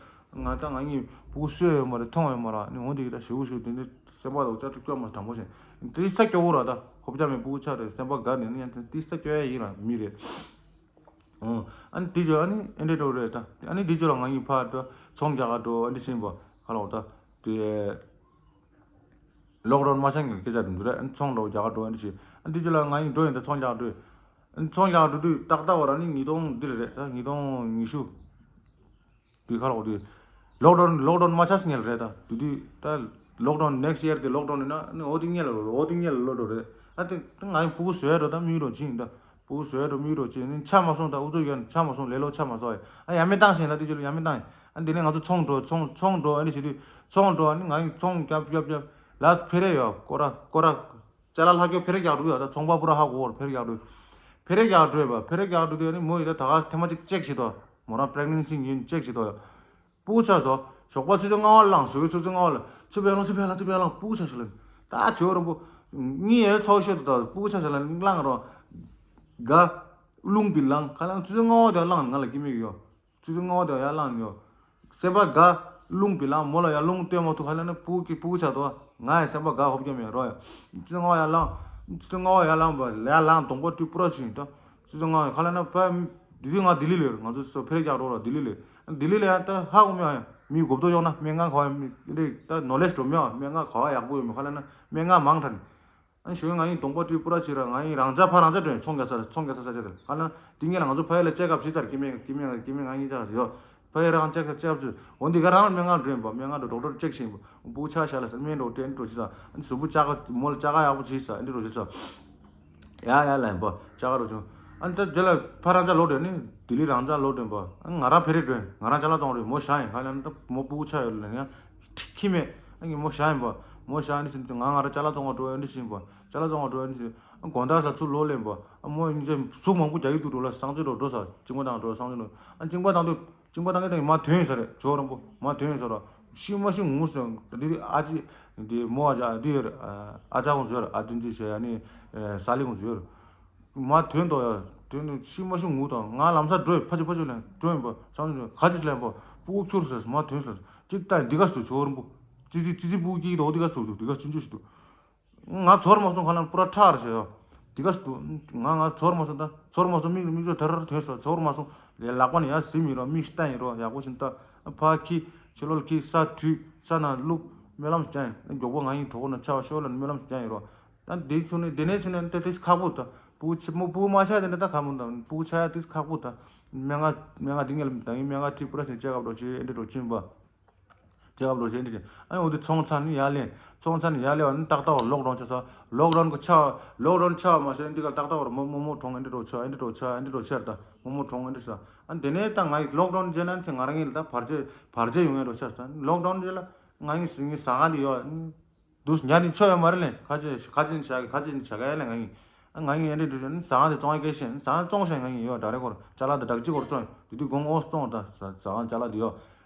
ང་ད་ང་གཉིས་སྤུ་གུ་གསོས་ཡོད་མ་རེད། མཐོང་ཡོད་མ་རེད། ནི་འོ་འདི་གི་ད་ཞེ་པོ་ཞེ་པོ་དེ་འདྲའི་སེམས་པ་དང་ཅག་ཏུ་སྐྱོ་མ་དྲང་པོ་བྱས་ཏིས་ད་སྐྱོ་བོ་ར་ད་ཧོབ་རྒྱ་མེད་སྤུ་གུ་ཆགས་རེད། སེམས་པ་དགའ་ནས་ནི་ཡང་ཏིས་ད་སྐྱོ་ཡ་ཡིན་ར་མི་རེད། ཨོ་ཨ་ནི་དེ་ཅོ་ཨ་ནི་ཨེ་འདྲའི་འགྲོ་རེད་ད། ཨ་ནི་དེ་ཅོ་ལ་ང་གཉིས་ཕར་འགྲོ་ཚོང་རྒྱག་ག་འགྲོ་ཨེ་འདྲ་ཕྱིན་པ་ཁ་ལོག་ད་དེ་ལོག་ཌའུན་མ་ཆགས་ངེས་སྐད་ཆ་དེ་འདུག་རེད། ཨ་ནི་ཚོང་འགྲོ་རྒྱག་ག་འགྲོ་ཨེ་འདྲ་ཕྱིན། ཨ་ནི་དེ་ཅོ་ལ་ང་གཉིས་འགྲོ་ཡིན་ད་ཚོང་རྒྱག་ག་འགྲོ། ཨ་ནི་ཚོང་རྒྱག་ག་འགྲོ་དུས་ཏག་ཏག་བར་ཨ་ནི་ཉིས་སྟོང་འདི་རེད་ད་ཉིས་སྟོང་ཉི་ཤུ། དུས་ཁ་ལོག་དུས། ལོག་ཌའུན་ལོག་ཌའུན་མ་ཆགས་སྔོན་ལ་རེད་ད། དུས་དུས་ད་ལོག་ཌའུན་ནེག་སི་ཡར་དེ་ལོག་ཌའུན་ཡིན་ན་ནི་འོ་དེ་སྔོན་ལ་འོ་དེ་སྔོན་ལ་ལོག་འགྲོ་རེད། ཨ་དེ་ང་ཡང་སྤུ་གུ་བཟོས་འགྲོ་ད་མིག་རོ་ཅིང་ད། སྤུ་གུ་བཟོས་འགྲོ་མིག་རོ་ཅིང་ནི་ཆ་མ་སོང་ད། འུ་ཚོ་ཡོད་ནི་ཆ་མ་སོང་། ལེ་ལོ་ཆ་མ་སོང་། ཨ་ཡ་མེ་བཏང་ཞིང་ད་དེ་ཅི་ལ་ཡ་མེ་བཏང་ཡིན། ཨ་འདི་ནས་ང་ཚོ་ཚོང་འགྲོ་ཚོང་ཚོང་འགྲོ་ཨ་ནི་བྱེད་དུས་ཚོང་འགྲོ་ཨ་ནི་ང་ཡི་ཚོང་རྒྱབ་རྒྱབ་རྒྱབ་ལ་ཕེ་རེ་ཡོད་ཀོ་ར་ཀོ་ར། ཅ་ལག་ལྷག་རྒྱུ་ཕེ་རེ་རྒྱག་འགྲོ་ཡོད་ད། ཚོང་པ་པུ་ར་ཧ་གོ་བར་ཕེ་རེ་རྒྱག་འགྲོ། ཕེ་རེ་རྒྱག་འགྲོ་ཡོད་པ། ཕེ་རེ་རྒྱག་འགྲོ་དུས་ཨ་ནི་མོ་ཡི་ད་ད་ག་ཐེངས་མ་གཅིག་ཅེག་བྱེད་དོ། མོ་རང་པི་རེག་ནེན་སི་ཡིན་ཅེག་བྱེད་དོ། སྤུ་གུ་ཆགས་དོ། ཞོགས་པ་ཆུ་ཚོད་ལྔ་པ་ལངས། ཞོགས་པའི་ཆུ་ཚོད་ལྔ་པ་ལ་ཆུ་བེ་ལང་ཆུ་བེ་ལང་ཆུ་བེ་ལང་སྤུ་གུ་ཆགས་ཤིག་ལ་ད་ཆུ་རོང་པོ། གཉིད་ཡལ་ཚོགས་ཤོད་དོ། ད་སྤུ་གུ་ཆགས་ཤིག་ལ་ལངས་རོགས། ག་རླུང་བི་ལང་ཁ་ལང་ཆུ་ཚོད་ལྔ་པ་དེ་ལངས་ང་ལ་སྐྱིད་མེད་ཡོད། ཆུ་ཚོད་ལྔ་པ་དེ་ཡར་ལངས་ཡོད། སེམས་པ་དགའ། རླུང་བི་ལང་མོ་ལ་ཡར་རླུང་སྟོན་མ་ཐུབ་ཧ་ལས་ན་སྤུ་གུ་སྤུ་གུ་ཆགས་འདུག་ང་ཡི་སེམས་པ་དགའ་ཧོབ་རྒྱ་མེད་རོ་ཡ། ཆུ་ཚོད་ལྔ་པ་ཡར་ལངས། ཆུ་ཚོད་ལྔ་པ་ཡར་ལངས་པ་ལ་ཡར་ལངས་གདོང་པ་བཀྲུས་པུ་ར་ཕྱིན་ད། ཆུ་ཚོད་ལྔ་པ་ཧ་ལས་ན་ཕ། དེ་དུས་ང་ལྡི་ལི་ལོས་ང་ཚོ་སོ་ཕེ་རེ་རྒྱག་འགྲོ་ལ་ལྡི་ལི་ལོས། ལྡི་ལི་ལ་ཡང་ད་ཧ་གོ་མེད་ཨ་ཡ། མི་གོ་བརྡ་གཡོག་ན་སྨན་ཁང་ག་བ་ཡ་མི་རེད་ད་ནོ་ལེ་ཇི་འགྲོ་མེད་ཨ། སྨན་ཁང་ག་བ་ཡག་པོ་ཡོད་མེད་ཧ་ལས་ན་སྨན་ཁང་མང་དྲགས་ནས། ཨ་ནི་ཞོགས་ང་གཉིས་གདོང་པ་བཀྲུས་པུ་ར་བྱས་ར་ང་གཉིས་རང་ཅག་ཕར་རང་ཅག་འགྲོ་ཡིན། ཚོང་རྒྱག་ས་ཚོང་རྒྱག་ས་ས་ཆ་དེར་ག་ན་དེ་ངས་ལ་ང་ཚོ་ཕ་ཡུལ་ལ་ཅེག་ཨབ་བྱས་ཚར། སྐྱེ་དམན་སྐྱེ་དམན་སྐྱེ་དམན་ང་གཉིས་ཅག་ཡོད། ཕ་ཡུལ་རང་ཅག་ཅེག་ཨབ་བྱས་འོ་འདི་ག་རང་སྨན་ཁང་འགྲོ་ཡིན་པ། སྨན་ཁང་འགྲོ་ཌོག་ཊར་ཅེག་བྱས་ཡིན་པ། སྤུ་གུ་ཆགས་ཤག་ལ་ཟེར་སྨན་འགྲོ་དྲན་འགྲོ་བྱས་ས། ཨ་ནི་གཟུགས་པོ་ཅག་མོ་ལ་ཅག་ཡག་པོ་བྱས་ས་ཨ་འདི་འགྲོ་བྱས་ས། ཡ་ཡ་ལ་ཡིན་པ་ཅག་རོ་བྱུང་། ཨ་ནི་ད་རྗེས་ལ་ཕ་རང་ཅག་ལོག་འགྲོ་ནི་ལྡི་ལི་རང་ཅག་ལོག་འགྲོ་ཡིན་པ། ཨ་ང་རང་ཕེ་རེ་འགྲོ་ཡིན། ང་རང་ཅ་ལག་བཙོང་རེད། མོ་ཞག་ཡིན་ག་ལ་ཡིན་ད་མོ་སྤུ་གུ་ཆགས་ཡོད་ལ་ཡིན་ཡང་ཁྱི་མེད། ཨ་ངའི་མོ་ཞག་ཡིན་པ། མོ་ཞག་ནི་ཟིན་ང་ང་རང་ཅ་ལག་བཙོང་བ་འགྲོ་ཡོད་འདི་ཕྱིན་པ། ཅ་ལག་བཙོང་བ་འགྲོ་ཡོད་འདི་ཕྱིན། ཨ་དགོང་དག་ལ་ཚུར་ལོག་ལེན་པ། ཨ་མོ་ཡིན་ཚེ་གཟུགས་མང་པོ་རྒྱག་གི་འདུག་འགྲོ་ལ་སང་ཚེ་འགྲོ་འགྲོ་ས་གཅིན་པ་དང་འགྲོ་སང་ཚེ་འགྲོ། ཨ་གཅིན་པ་དང་དུ་གཅིན་པ་དང་གི་དང་མ་ཐོན་ས་རེད་ཇོ་རོང་པོ་མ་ཐོན་ས་ར། ཤི་མ་ཤི་ངུ་སོང་འདི་ཨ་ཅི། འདི་མོ་ཨ་ཅག་འདི་ཡོད་རེད། ཨ་ཅག་ཁོང་ཚོ་ཡོད་རེད། ཨ་དུན་ཅི་བྱས་ཨ་ནི་ས་ལི་ཁོང་ཚོ་ཡོད་རེད། མ་ཐོན་དོ་ཡ། ཐོན་ནས་ཤི་མ་ཤི་ངུ་དང་ང་ལམ་སང་འགྲོ་ཡི་ཕ་ཆུ་ཕ་ཆུ་ལེན་འགྲོ་ཡིན་པ་སང་ཉིན་ག་ཅི་ལེན་པ་སྤུ་གུ་ཁྱུར་ཟེར་མ་ཐོན་ཟེར་གཅིག་ལྟ་འདི་ག་སུ་ཚོར་འབུ། ཙི་ཙི་ཙི་ཙི་སྤུ་གུ་སྐྱིད་དོ་འདི་ག་སུ་འདུག་འདི་ག་ཆུང་ཆུང་ཞིག་འདུག་ང་ཚོར་མ་སོང་ཁ་ལན་པུ་ར་ཁྲག་རེ་བྱས་ཡོ། འདི་ག་སུ་འདུག་ང་ང་ཚོར་མ་སོང་ད་ཚོར་མ་སོང་མིག་ལ་མིག་ཆུ་ཐར་ཐར་ཐོན་སོང་ཚོར་མ་སོང་ལས་ལག་པ་ནས་ཡར་ཟིམ་ཡིན་རོ་མིག་ཤི་བསྟན་ཡིན་རོ་ཡག་པོ་ཞིག་ལྟ་ཕ་ཁྱི་ཕྱི་ལོགས་ཁྱི་ས་བྲུས་ས་ན་བླུག་སྨོན་ལམ་ཞིག་ཡིན་མགྱོགས་པོ་ང་ཡིན་གྲོགས་པོ་ན་ཆ་བ་ཤོར་ལ་སྨོན་ལམ་ཞིག་ཡིན་རོ། ད་འདི་ཚུ་ནི་འདི་ནས་ཚུ་ནི་ཏེ་ཏིས་ཁག་པོ་ད། སྤུ་གུ་ཆེ་མོ་སྤུ་གུ་མ་ཆགས་དེ་འདྲ་ད་ཁག་པོ་ད། སྤུ་གུ་ཆགས་ཡ་ཏིས་ཁག་པོ་ད། སྨན་ཁང་སྨན་ཁང་འདི་ངས་ལ་ད་ཡིན་སྨན་ཁང་ཁྲིད་པུ་ར་ཞིག་ཅེག་ཨབ་འགྲོ་ཆེ་ཨེ་འདྲ་འགྲོ་ཆེན་པ། ཅེག་ཨབ་འགྲོ་ཆེ་ཨེ་འདྲ་ཆེ་ཨ་ནི་འོ་དེ་ཚོང་ཚ་ནི་ཡར་ལེན་ཚོང་ཚ་ནི་ཡར་ལེན་བ་ནི་ཏག་ཏག་བ་ལོག་ཌའུན་ཆགས་ས་ལོག་ཌའུན་གི་ཆགས་ལོག་ཌའུན་ཆགས་མ་ཟད་འདི་ག་ཏག་ཏག་བ་ར་མོ་མོ་མོ་གྲོང་ཨེ་འདྲ་འགྲོ་ཆ་ཨེ་འདྲ་འགྲོ་ཆ་ཨེ་འདྲ་འགྲོ་ཆ་ད་མོ་མོ་གྲོང་ཨེ་འདྲ་ས་ཨ་དེ་ནས་ད་ང་ཡི་ལོག་ཌའུན་རྗེས་ན་ཚེ་ང་རང་ཡིན་ལ་ད་བར་ཆད་བར་ཆད་ཡོང་ཨེ་འགྲོ་ཆ་ས་ལོག་ཌའུན་རྗེས་ལ་ང་ཡི་ཟ་ཁང་འདི་ཡོད། འདུག་ཉ་ནི་ཆོ་ཡོད་མ་རེད་ལེ། ཁ་ཆེ་ཁ་ཆེ་ནི་བྱ་གི་ཁ་ཆེ་ནི་བྱ་གི་ལེ་ང་ཡིན། ང་ཡིན་ཨེ་འདྲ་འདུག་ཟ་ཁང་དེ་བཙོང་ཡ་སྐད་ཤེས་ཟ་ཁང་བཙོང་ཤེས་ང་ཡིན་ཡོད་ད་རེ་སྐོར་ཅ་ལག་དེ་དྲག་ཅིག་སྐོར་བཙོང་ཡོད་དེ་དུས་དགོང་ཨོ་བཙོང་ད་ཟ་ཟ་ཁང་ཅ་ལག་དེ་ཡོད།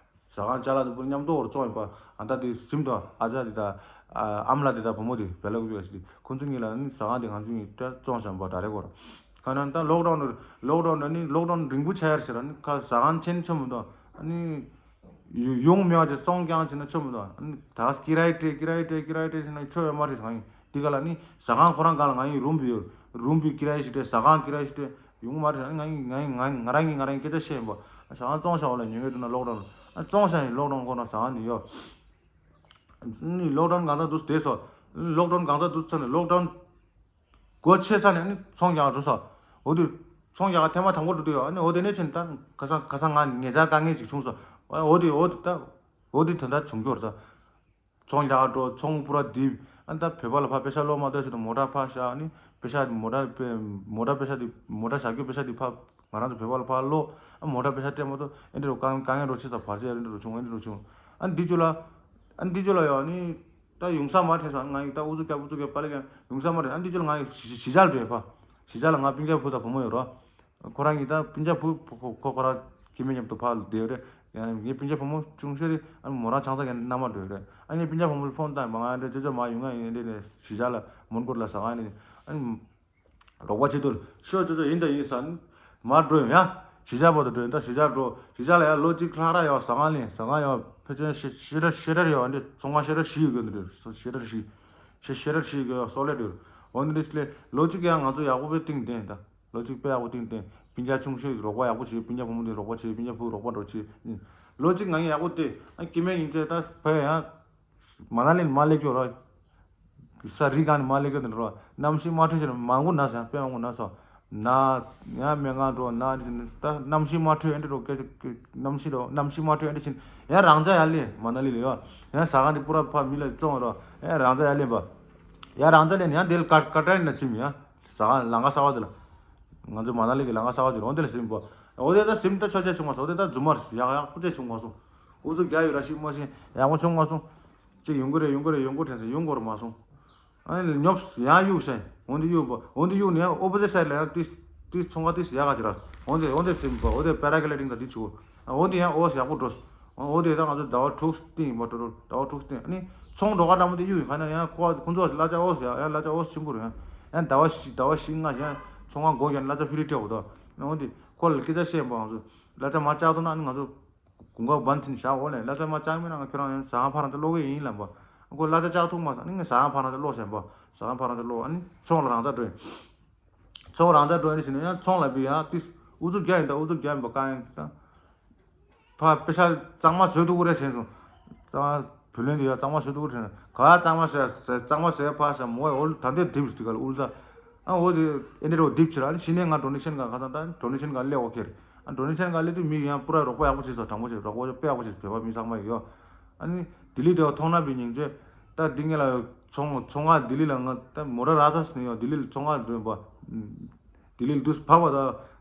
ཟ་ཁང་ཅ་ལག་དེ་པུ་མཉམ་དུ་སྐོར་བཙོང་ཡོད་པ་ཨ་ད་དེ་སིམ་དོ་ཨ་ཅག་དེ་ད་ཨམ་ལ་དེ་ད་བུ་མོ་དེ་བེ་ལ་ཀུ་པི་ཡ་ཞིག་དེ་ཁོ་ཚོ་གཉིས་ལ་ནི་ཟ་ཁང་དེ་ང་ཚོ་གཉིས་ད་བཙོང་བཞག་པ་ད་རེ་སྐོར་ཁ་ན་ད་ལོག་ཌའུན་ལོག་ཌའུན་ནི་ལོག་ཌའུན་རིང་པོ་ཆགས་ཡ་ཟེར་ར་ནི་ཁ་ཟ་ཁང་ཆེན་ཆོ་མི་འདུག་ཨ་ནི། ཡོང་མེད་པ་ཅིག་སོང་ཀྱང་བྱས་ན་ཆོ་མི་འདུག་ཨ་ནི་ད་ཀི་རའི་སྤྲད་ཀི་རའི་སྤྲད་ཀི་རའི་སྤྲད་བྱས་ན་ཆོ་ཡོད་མ་རེད་ང་ཡིན་འདི་ག་ལ་ནི་ཟ་ཁང་ཁོ་རང་ག་ལ་ང་ཡིན་རུམ་བུ་ཡོད་རུམ་བུའི་ཀི་རའི་ཞིག་སྤྲད་ཟ་ཁང་ཀི་རའི་ཞིག་སྤྲད་ཡོང་མ་རེད་ང་ཡིན་ང་ཡིན་ང་ང་རང་གིས་ང་རང་གི་སྐད་ཆ་བཤད་ཡིན་པ་ཨ་ཟ་ཁང་བཙོང་བཞག་པ་ལ་ཉོ་གི་འདུག་ན་ལོག་ཌའུན་ཨ་བཙོང་བཞག་ཡིན་ལོག་ཌའུན་ཁོ་ན་ཟ་ཁང་འདི་ཡོད་ནི་ལོག་ཌའུན་གང་ཚ་འདུག་བསྡད་སོ་ལོག་ཌའུན་གང་ཚ་འདུག་ཚ་ནས་ལོག་ཌའུན། སྒོ་ཕྱེ་ཚར་ནས་ནི་ཚོང་རྒྱག་འགྲོ་ས། འོ་དུས། ཚོང་རྒྱག་ག་ཐེངས་མ་དང་པོ་འགྲོ་དུས་ཡོད། ཨ་ནི་འོ་དེ་ནས་ཕྱིན་ད་ཁ་སང་ཁ་སང་ང་ཉེ་ཆར་དཀའ་ངལ་ཅིག་བྱུང་སོང་། ཨ་འོ་དེ་འོ་དེ་ད་འོ་དེ་ད་ད་བྱུང་གི་ཡོད་རེད་ད། ཚོང་རྒྱག་ག་འགྲོ། ཚོང་པུ་ར་རྡིབ། ཨ་ནི་ད་བོད་པ་ལ་ཕར་པེ་ཤ་སློག་མ་ཐུབ་ཟེར་དུས་མོ་ཊ་ཕར་བཞག་ནི་པེ་ཤ་མོ་ཊ་པེ་མོ་ཊ་པེ་ཤ་དེ་མོ་ཊ་བཞག་རྒྱུ་པེ་ཤ་དེ་ཕར་ང་རང་ཚོ་བོད་པ་ལ་ཕར་སློག་ཨ་མོ་ཊ་པེ་ཤ་སྤྲད་མ་ཐུབ། ཨེ་འདྲ་རུ་དཀའ་དཀའ་ངལ་རོ་ཆེ་ས་བར་ཆད་ཨེ་འདྲ་རུ་བྱུང་། ཨེ་འདྲ་རུ་བྱུང་། ཨ་ནི་འདི་ཚོ་ལ་ཨ་ནི་འདི་ཚོ་ལ་ཡོད་ནི། ད་ཡོང་ས་མ་རེད་ཟེར། ང་ཡི་ད་ཨུ་ཚུགས་རྒྱབ་ཨུ་ཚུགས་རྒྱབ་པ་ལས་ཀྱང་ཡོང་ས་མ་རེད། ཨ་འདི་ཚོ་ལ་ང་ཡི་གཞིས་གཞིས་ཆགས་ལ་འགྲོ་ཡོད་པ། གཞིས་ཆགས་ལ་ང་སྤུན་ཀྱག་བུ་དང་བུ་མོ་ཡོད་རོ། ཁོ་རང་གི་ད་སྤུན་ཀྱག་བུ་ཁོ་ཁོ་ཁོ་རང་ཁྱིམ་མི་མཉམ་དུ་ཕར་བསྡད་ཡོད་རེད། ཡང་ངའི་སྤུན་ཀྱག་བུ་མོ་ཆུང་ཤོས་རེད། ཨ་མོ་རང་ཆང་ས་ཀྱང་མནའ་མ་འགྲོ་ཡོད་རེད། ཨ་ངའི་སྤུན་ཀྱག་བུ་མོ་ལ་ཕོན་བཏང་མ་ང་འདྲ་ཅོ་ཅོ་མ་ཡོང་ང་ཡིན་འདྲ་ནས་གཞིས་ཆགས་ལ་མོན་གྷོ་ལ་ཟ་ཁང་ནས་ཨ། རོགས་པ་བྱེད་དུ་ཤོག་ཅོ་ཅོ་ཡིན་ད་ཡིན་ས་ནི། མར་འགྲོ་ཡོང་ཡ། གཞིས་ཆགས་བར་དུ་འགྲོ་ཡོང་ད་གཞིས་ཆགས་འགྲོ། གཞིས་ཆགས་ལ་ཡ་ལོ་གཅིག་ལྷག་ར་ཡོད་ཟ་ཁང་ལེན། ཟ་ཁང་ཡོད་ཕལ་ཆེར་ཤེ་ཤེ་ར་ཤེ་ར་ཡོད་འདི་ཚོང་ཁང་ཤེ་ར་བཞི་ཡོད་གི་འདི་རེད། ཤེ་ར་བཞི། ཤེ་ཤེ་ར་བཞི་གི་ཡོད་སོག་ལེ་འདི་རེད། འོ་འདི་ལས་ལོ་གཅིག་ཡང་ང་ཚོ་ཡག་པོ་དཔེ་བཏིང་བསྡད་ད། ལོ་གཅིག་དཔེ་ཡག་པོ་བཏིང་བསྡད། སྤུན་ཀྱག་ཆུང་ཤོས་རོགས་པ་ཡག་པོ་བྱེད། སྤུན་ཀྱག་བུ་མོ་འདི་རོགས་པ་བྱེད། སྤུན་ཀྱག་བུ་རོགས་པ་འགྲོ་བྱེད། ལོ་གཅིག་ང་ཡག་པོ་བསྡད། ཨ་སྐྱེ་དམན་ཡིན་ཚེ་ད་ཕ་ཡང་། མ་ན་ལི་ནས་མར་སླེབས་ཀྱི་ཡོད་ར། ས་རི་སྒང་ནས་མར་སླེབས་ཀྱི་ཡོད་ར། གནམ་གཤིས་དམའ་འཕྲོས་ཕྱིན་མང་པོ་ན་ཟེར་དཔེ་མང་པོ་ན་སོང་། ན་ཡང་སྨན་ཁང་འགྲོ་ན་འདི་ད་གནམ་གཤིས་དམའ་འཕྲོས་ཨེ་འདྲ་རོ་སྐད་ཆ་གནམ་གཤིས་རོ་གནམ་གཤིས་དམའ་འཕྲོས་ཨེ་འདྲ་ཕྱིན་ཡང་རང་ཅག་ཡར་སླེབས་མ་ན་ལི་ལ་ཡོད། ཡང་ཟ་ཁང་དེ་པུ་ར་ཕ་མི་ལ་བཙོང་རོ་ཡང་རང་ཅག་ཡར་སླེབས་པ། ཡང་རང་ཅག་སླེབས་ནས་ཡང་དེ་ལ་ཀ་ཀ་ཏྲ་ནི་ན་ཕྱིན་ཡང་ཟ་ཁང་ལམ་ཁ་གསར་པ་དེ་ལ། ང་ཚོ་མ་ན་ལི་གི་ལམ་ཁ་གསར་པ་ཅིག་རོང་དེ་ལ་ཟིན་པ། འོ་དེ་ད་ཟིན་ད་ཆོག་ཆོག་བྱུང་མ་སོང་། འོ་དེ་ད་རྫུན་མ་རེད། ཡག་ཡག་པོ་ཅིག་བྱུང་མ་སོང་། ཨུ་ཚུགས་རྒྱག་ཡོད་ར་ཤི་མ་ཤི་ཡག་པོ་བྱུང་མ་སོང་། ཅིག་ཡོང་གི་རེད་ཡོང་གི་རེད་ཡོང་གི་དྲན་ཚེ་ཡོང་གི་རེད་མ་སོང་། ཨ་ནི་ཉོབ་ཡང་གཡུག་ཤེས་འོ་འདི་གཡུག་པ་འོ་འདི་གཡུག་ནས་ཨོ་པོ་ཟིཊ་སའིཌ་ལ་ཡང་ཏིས་ཏིས་ཚོང་ཁང་ཏིས་ཡག་ག་ཅིག་ར། འོ་འདི་འོ་འདི་ཟིན་པ་འོ་འདི་པེ་ར་གི་ལའི་ཌིང་དང་འདི་བྱུག་འོ་འདི་ཡང་ཨོ་ཡག་པོ་འགྲོ། འོ་དེ་ད་ང་ཚོ་ཟླ་བ་དྲུག་སྟེང་ཡིན་པ་འགྲོ་ཟླ་བ་དྲུག་སྟེང་ཨ་ནི་ཚོང་འགྲོ་ག་འདྲ་མོ་དེ་གཡུག་ཡིན་ག་ན་ཡང་ཁོ་ཁོ་ཚོ་གླ་ཆ་ཨོ་ཟེར་ཡང་གླ་ཆ་ཨོ་ཆེན་པོ་རེད། ཡང་ཟླ་བ་བཞི་ཟླ་བ་བཞི་ལྔ་ཡང་ཚོང་ཁང་སྒོ་རྒྱག་ནས་གླ་ཆ་ཕི་རི་སྤྲད་འོ་ད། འོ་དེ་ཁོ་ལ་སྐད་ཆ་བཤད་པ་ང་ཚོ་གླ་ཆ་མ་བཅག་ཐུབ་ན་ཨ་ནི་ང་ཚོ་གོང་ཁ་བན་ཚིན་བཞག་འོ་ལས་གླ་ཆ་མ་བཅག་མེད་ན་ང་ཁྱོད་རང་ཡང་ཟ་ཁང་ཕ་རང་ཚོ་སློག་གི་ཡིན་ལབ་པ། ཁོ་གླ་ཆ་བཅག་ཐུབ་མ་སོང་ཨ་ནི་ངས་ཟ་ཁང་ཕ་རང་ཚོ་སློག་བཞག་པ། ཟ་ཁང་ཕ་རང་ཚོ་སློག་ཨ་ནི་ཚོང་ལ་རང་ཚ་འགྲོ་ཡིན། ཚོང་རང་ཚ་འགྲོ་ཡིན་ཟེར་ནས་ཡང་ཚོང་ལ་བི་ཡང་ཏིས་ཨུ་ཚུགས་རྒྱག་ཡིན་ད་ཨུ་ཚུགས་རྒྱག་ཡིན་པ་གང་ཡིན་ད། ཕ་པེ་ཤ་གཙང་མ་བཟོས་འདུག་གུ་རེད་ཟེར་སོང་། གཙང་བུ་ལོན་དེ་ཡ་གཙང་མ་བཟོས་འདུག་གུ་རེད། ག་གཙང་མ་བཟོས་གཙང་མ་བཟོས་ཕ་ཤ་མོ་ཨོལ་ད་འདི་རྡིབ་ཟེར་ག་ལ་ཨུལ་ད། ཨ་འོ་དེ་ཨེ་འདྲ་རོ་རྡིབ་ཕྱིར་ཨ་ནི་ཕྱི་ནས་ང་ཌོ་ནེ་ཤན་ག་ཁ་སང་ད་ཌོ་ནེ་ཤན་ག་སླེབས་ཨོ་ཁེ་རེད། ཨ་ཌོ་ནེ་ཤན་ག་སླེབས་དུས་མི་ཡང་པུ་ར་རོགས་པ་ཡག་པོ་བྱས་སོང་དྲང་པོ་བྱས་རོགས་པ་དཔེ་ཡག་པོ་བྱས་བོད་པ་མི་ཚང་མ་ཡོད། ཨ་ནི་ལྡི་ལི་དེ་བ་མཐོང་ན་བི་ཉིན་ཚེ་ད་འདི་ངེད་ལ་ཚོང་ཚོང་ཁང་ལྡི་ལི་ལ་ང་ད་མོ་ཊ་ར་ས་སི་ནས་ཡོང་ལྡི་ལི་ལ་ཚོང་ཁང་འགྲོ་ཡིན་པ། ལྡི་ལི་ལ་དུས་བབ་པ་ད་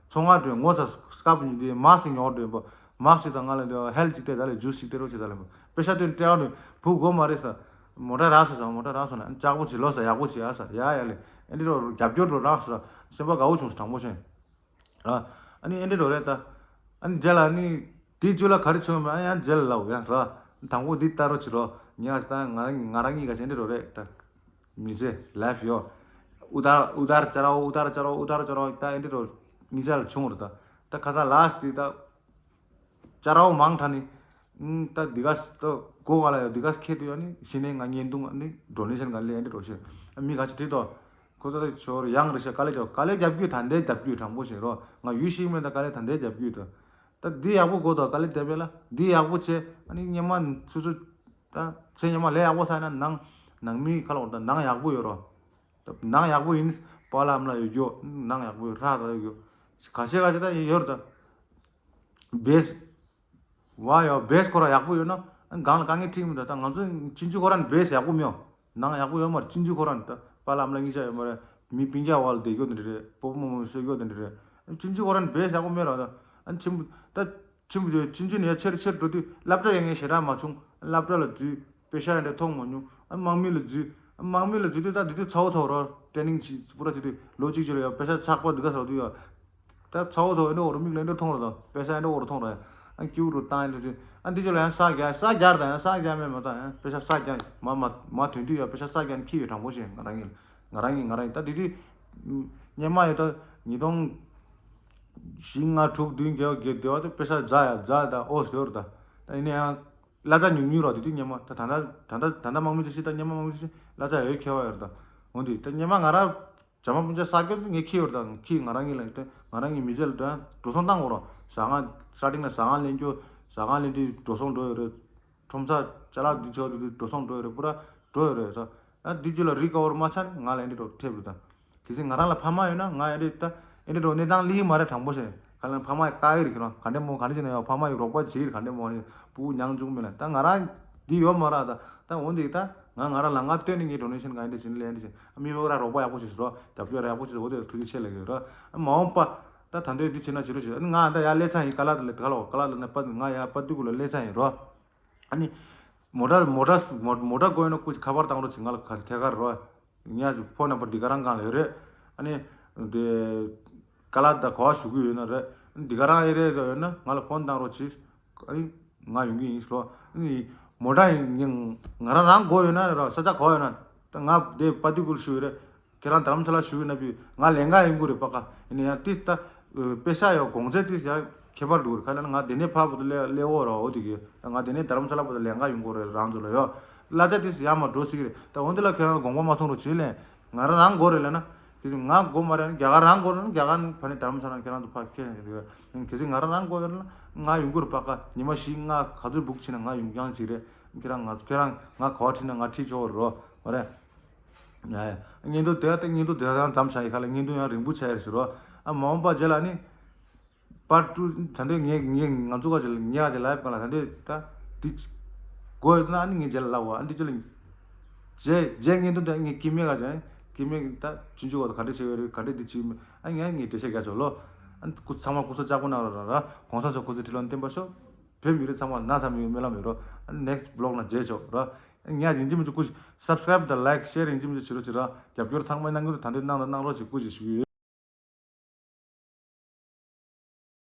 ཚོང་ཁང་འགྲོ་ངོ་ཚ་སྐབས་ཉིན་དེ་མག་ཞིག་ཉོ་འགྲོ་ཡིན་པ། མག་ཞིག་དང་ང་ལ་འདི་ཧེལ་ཅིག་སྤྲད་ད་ལས་ཇུས་ཞིག་སྤྲད་རོགས་བྱེད་ད་ལས་པ་པེ་ཤ་སྟོན་སྤྲད་ཨ་ནི་བུ་གོ་མ་རེད་ས། མོ་ཊ་ར་ས་ས་མོ་ཊ་ར་ས་ན་ལྕགས་པོ་བྱེད་ལོ་ས་ཡག་པོ་བྱེད་ཨ་ས་ཡ་ཡ་ལས་ཨེ་འདི་རོ་རྒྱབ་སྐྱོར་འགྲོ་རག་ས་སེམས་པ་དགའ་བོ་བྱུང་ས་དྲང་པོ་བྱས། ཨ་ནི་ཨེ་འདྲ་རོ་རེད་ད། ཨ་ནི་རྗེས་ལ་ཨ་ནི་དེའི་རྗེས་ལ་ག་རེ་བྱུང་མེད་ཨ་ཡང་རྗེས་ལ་ལབ་ཡང་ར། དང་པོ་འདི་ལྟ་རོགས་བྱེད་རོགས་ཉག་ཅིག་ད་ང་ང་རང་གཉིས་ཀ་ཅིག་ཨེ་འདྲ་རོ་རེད་ད། མི་ཚེ་ལའིཕ་ཡོད། ཨུ་དར་ཨུ་དར་ཅ་ར་ཨུ་དར་ཅ་ར་ཨུ་དར་ཅ་ར་ད་ཨེ་འདྲ་རོ་གཉིས་ཆ་ལ་བྱུང་རེད་ད། ད་ཁ་སང་ལ་སི་ཊི་ད། ཅ་ར་བ་མང་དྲགས་ནི། ཨུམ། ད་འདི་ག་ད་སྒོ་ག་ལ་ཡོད་འདི་ག་ཁེ་དུ་ཡོད་ནི་ཤི་ནས་ང་བརྙན་ཐུང་ནི་ཌོ་ནེ་ཤན་ག་ལས་འདི་རོ་ཤེ། མི་ག་ཅི་དྲིས་ཏོ། ཁོ་ཚོ་ད་ཆོར་ཡང་རེ་ཤ་དཀའ་ལས་རྒྱབ་དཀའ་ལས་རྒྱབ་རྒྱུ་ད་འདས་རྒྱབ་རྒྱུ་དྲང་པོ་ཤེ་རོ། ང་ཡུལ་ཤེས་མེད་ད་དཀའ་ལས་ད་འདས་རྒྱབ་རྒྱུ་ད། ད་འདི་ཡག་པོ་གོ་ད་དཀའ་ལས་རྒྱབ་པས་ལ་འདི་ཡག་པོ་བྱས་ཨ་ནི་སྙེ་མ་སུ་སུ། ད་ཚེ་སྙེ་མ་ལས་ཡག་པོ་ས་ན་ནང་ནང་མི་ཁ་ལོ་ད་ནང་ཡག་པོ་ཡོད་རོ། ད་ནང་ཡག་པོ་ཡིན་པ་ལ་ཨམ་ལ་ཡོད་རྒྱུ་ནང་ཡག་པོ་ཡོད་ར་ད་ཡོད་རྒྱུ། ག་ཤེ་ག་ཤེ་ད་ཡོད་ར་ད། བེས། ཝ་ཡོ་བེས་ཁོ་རང་ཡག་པོ་ཡོད་ན་གང་ལ་དཀའ་ངལ་འཕྲད་མི་འདུག་ད་ང་ཚོ་ཕྱིན་ཆད་ཁོ་རང་བེས་ཡག་པོ་མེད། ནང་ཡག་པོ་ཡོད་མ་རེད། ཕྱིན་ཆད་ཁོ་རང་ད་པཱ་ལགས་ཨ་མ་ལགས་གཉིས་ཆ་ཡོད་མ་རེད། མི་སྤུན་ཀྱག་བར་ལ་བསྡད་རྒྱུ་དེ་འདྲ་རེད། སྤོ་བོ་རྨོ་མོ་གསོད་རྒྱུ་དེ་འདྲ་རེད། ཕྱིན་ཆད་ཁོ་རང་བེས་ཡག་པོ་མེད་ར་ད། ཨ་ཆེན་པོ་ད་ཆེན་པོ་དེ་ཕྱིན་ཆད་ནས་ཆེར་ཆེར་འགྲོ་དུས་སློབ་གྲྭ་ཡང་ངས་ཞེ་དྲག་མ་བྱུང་། སློབ་གྲྭ་ལ་འཛུལ། པེ་ཤ་ཡང་འདྲ་ཐོག་མ་མྱོང་། ཨ་དམག་མི་ལ་འཛུལ། དམག་མི་ལ་འཛུལ་དུས་ད་འདི་དུས་ཚ་བོ་ཚ་བོ་ར་ཊེ་ནིང་ཞིག་པུ་ར་བྱེད་དུས་ལོ་གཅིག་ཅིག་ལ་ཡང་པེ་ཤ་ཚགས་པ་འདི་ག་ཟ་དུས་ཡ། ད་ཚ་བོ་ཚ་བོ་ཨེ་འདྲ་འོ་རུ་མིག་ལ་ཨེ་འདྲ་མཐོང་ར་ད། པེ་ཤ་ཨེ་འདྲ་འོ་རུ་མཐོང་ར་ཡ། ཨ་སྐྱིད་པོ་རུ་བཏང་ཨེ་འདྲ་དུས་ཨ་འདི་ཚོ་ལ་ཡང་ས་རྒྱག་ས་རྒྱག་ར་ད་ཡང་ས་རྒྱག་མེད་མ་ད་ཡང་པེ་ཤ་ས་རྒྱག་མ་མ་མ་ཐོན་དུས་ཡ་པེ་ཤ་ས་རྒྱག་ནས་ཁྱི་ཡོད་དྲང་པོ་ཞིག་ང་རང་གཉིས་ང་རང་གཉིས་ང་རང་གཉིས་ད་འདི་དུས། སྙེ་མ་ཡོད་ད་ཉིས་སྟོང་བཞི་ལྔ་དྲུག་བདུན་བརྒྱད་བརྒྱད་བདེ་བ་ཚོ་པེ་ཤ་རྫ་ཡ་རྫ་ད་ཨོ་ཟེར་ར་ད། ད་ཡིན་ན་ཡང་། གླ་ཆ་ཉུང་ཉུང་རོ་དེ་དུས་སྙེ་མ་ད་ད་ད་ད་ད་ད་དམག་མི་དེ་ཤི་ད་སྙེ་མ་དམག་མི་དེ་ཤི་གླ་ཆ་ཡོད་ཁེ་བ་ཡོད་ད། འོན་ཏེ་ད་སྙེ་མ་ང་ར་བྱ་མ་སྤུན་ཆ་ས་སྐྱོན་ངས་ཁེ་ཡོད་ད་ཁེ་ང་རང་གཉིས་ལ་ད་ང་རང་གཉིས་མི་ཚེ་ལ་ད་འགྲོ་སོང་བཏང་དགོས་རོ། ཟ་ཁང་སྟ་ཊིང་ལ་ཟ་ཁང་ལེན་རྒྱུ་ཟ་ཁང་ལེན་དུས་འགྲོ་སོང་འགྲོ་ཡོད་རེད། ཁྲོམ་ས་ཅ་ལག་འདི་ཆོག་དུས་འགྲོ་སོང་འགྲོ་ཡོད་རེད་པུ་ར་འགྲོ་ཡོད་རེད་ད། ད་འདི་ཚོ་ལ་རི་ཀ་བར་མ་ཆགས་ནས་ང་ལ་ཨེ་འདྲ་འགྲོ་ཐེབས་རེད་ད། གལ་སྲིད་ང་རང་ལ་ཕ་མ་ཡོད་ན་ང་ཨེ་འདྲ་ད་ ཨེ་འདྲ་འགྲོ་གནས་སྟངས་ལི་མ་རེད། དྲང་པོ་བཤད་ཁ་ལ་ཕ་མ་བཀག་གི་རེད། ཁྱེད་རང་ག་འདྲ་མོ་ག་འདྲ་བྱས་ན་ཡང་ཕ་མ་ཡི་རོགས་པ་བྱེད་ཀྱི་རེད། ག་འདྲ་མོ་ནི་སྤུ་གུ་མྱངས་བཅུག་མེད་ལ། ད་ང་རང་འདི་ཡོད་མ་རེད། ད་ད་འོ་འདི་ད་ང་ང་རང་ལ་ང་བསྟོད་ནས་ངའི་ཌོ་ནེ་ཤན་ག་འདྲ་བྱེད་ནི་ལས་འདི་བྱེད། མི་ཕོ་ར་རོགས་པ་ཡག་པོ་བྱེད་ཟེར་རོ། རྒྱབ་སྐྱོར་ར་ཡག་པོ་བྱེད་ཟེར། འོ་དེ་ཐུགས་རྗེ་ཆེ་ལབ་ཀྱི་ཡོད་རོ། མ་འོངས་པ་ད་ད་འདོད་འདི་བྱེད་ན་བྱེད་རོགས་བྱེད། ང་ད་ཡར་སླེབས་ཚར་ཡིན། ཀ་ལ་ད་ལ་ཀ་ལ་ཀ་ལ་ལ་ནས་པ་ང་ཡར་པ་འདི་གུ་ལ་སླེབས་ཚར་ཡིན་རོ། ཨ་ནི། མོ་ཊ་མོ་ཊ་མོ་མོ་ཊ་དགོས་ཡོད་ན་སྐུ་མཁྱེན་ཁ་པར་བཏང་རོགས་བྱེད། ང་ལ་ག་ཐད་ཀར་རོ། ངས་ཕོན་ནམ་བར་འདི་ག་རང་སྒང་ལ་ཡོད་རེད། ཨ་ནི། འདི་ཀ་ལ་ད་ག་བ་ཞུ་གི་ཡོད་ན་རེད། འདི་ག་རང་ཡོད་རེད། ཡོད་ན་ང་ལ་ཕོན་བཏང་རོགས་བྱེད། ཨ་ནི། ང་ཡོང་གི་ཡིན་ཟེར་རོ། ཨ་ནི། མོ་ཊ་ཡིན་ང་རང་རང་དགོས་ཡོད་ན་རོ། ས་ཆ་ག་བ་ཡོད་ན། ད་ང་འདི་པ་འདི་གུ་ལ་ཞུ་ཡོད་རེད། ཁྱེད་རང་དྷ་རམ་ས་ལ་བཞུགས་ཡོད་ན་བི་ང་ལེན་ག་ཡོང་གི་རེད་པ་ཀ། ཡིན་ན་ཡང་ཏིས་ད་པེ་ཤ་ཡོད་གོང་ཚད་ཏིས་ཡང་ཁྱད་པར་འདུག་རེད། ཁ་ལ་ན་ང་དེ་ནས་ཕར་བུ་དུ་ལེ་ལེ་འོ་ར་འོ་དེ་གི་ང་དེ་ནས་དྷ་རམ་ས་ལ་བུ་དུ་ལེན་ག་ཡོང་གི་རེད། རང་ཚོ་ལ་ཡོད་གླ་ཆ་ཏིས་ཡར་མར་འགྲོ་སྲིད་གི་རེད། ད་འོ་འདི་ལ་ཁྱེད་རང་དགོངས་པ་མ་ཚོམ་རོགས་བྱེད་ལེ། ང་རང་རང་དགོས་རེད་ལ་ན། དེ་ང་དགོས་མ་རེད། རྒྱ་གར་རང་དགོས་རེད། རྒྱ་གར་ཕ་ནས་དྷ་རམ་ས་ལ་ཁྱེད་རང་ཚོ་ཕར་ཁྱེད་རེད། གལ་སྲིད་ང་རང་རང་དགོས་རེད་ལ་ང་ཡོང་གི་རེད་པ་ཀ། ཉི་མ་བཞི་ལྔ་ག་ཚོད་བུག་བྱས་ན་ང་ཡོང་རྐྱང་ཅིག་རེད། ཁྱེད་རང་ང་ཁྱེད་རང་ང་ག་བ་ཁྲིད་ན་ང་ཁྲིད་ཆོག་རོ། མ་རེད། ཡ་ཡ། བརྙན་ཐུང་དེ་ལྟ་བརྙན་ཐུང་དེ་རང་མཚམས་བཞག་ཡི་ཁ་ལ་བརྙན་ཐུང་ཡང་རིང་པོ་ཆགས་ཡ་རེད་ཟེར་རོ། ཨ་མ་འོངས་པ་རྗེས་ལ་ནི། པར་ཊུ་ད་འདོད་ངས་ངས་ང་ཚོ་ག་ཅིག་ལ་ངས་ག་ཅིག་ལའེབ་ག་ལ་ད་འདོད་ད་འདི་དགོས་ཡོད་ན་ཨ་ནི་ངས་རྗེས་ལ་ལབ་བ། ཨ་འདི་ཅི་ལ་རྗེས་རྗེས་བརྙན་ཐུང་དེ་ངས་སྐྱེ་མེད་ག་ཅིག་སྐྱེ་མེད་ད་ཆུང་ཆུང་བ་ག་འདྲ་བྱེད་ཡོད་རེད། ག་འདྲ་འདི་བྱེད་ཡོད་མེད་ཨ་ངས་ངས་འགྲེལ་བཤད་རྒྱག་ཆོག་ལོ། ཨ་ནི་སྐུ་ཚང་མ་སྐུ་གཟུགས་ལྕགས་པོ་གནང་རོགས་ར་ར། གོང་ས་མཆོག་སྐུ་ཚེ་ཁྲི་ལོ་བརྟན་པར་ཤོག་བོད་མི་རིགས་ཚང་མ་ན་ཚ་མི་ཡོད་སྨོན་ལམ་ཡོད་རོ། next vlog ན་མཇལ་ཆོག་རོ། ངས་ཡིན་གཅིག་མིན་གཅིག་སྐུ་མཁྱེན་subscribe དང་like share ཡིན་གཅིག་མིན་གཅིག་བྱེད་རོགས་བྱེད་རོགས། རྒྱབ་སྐྱོར་ཚང་མས་གནང་གི་འདུག་ད་འདོད་གནང་དང་གནང་རོགས་བྱེད། སྐུ་མཁྱེན་ཞུ་གི་ཡོད།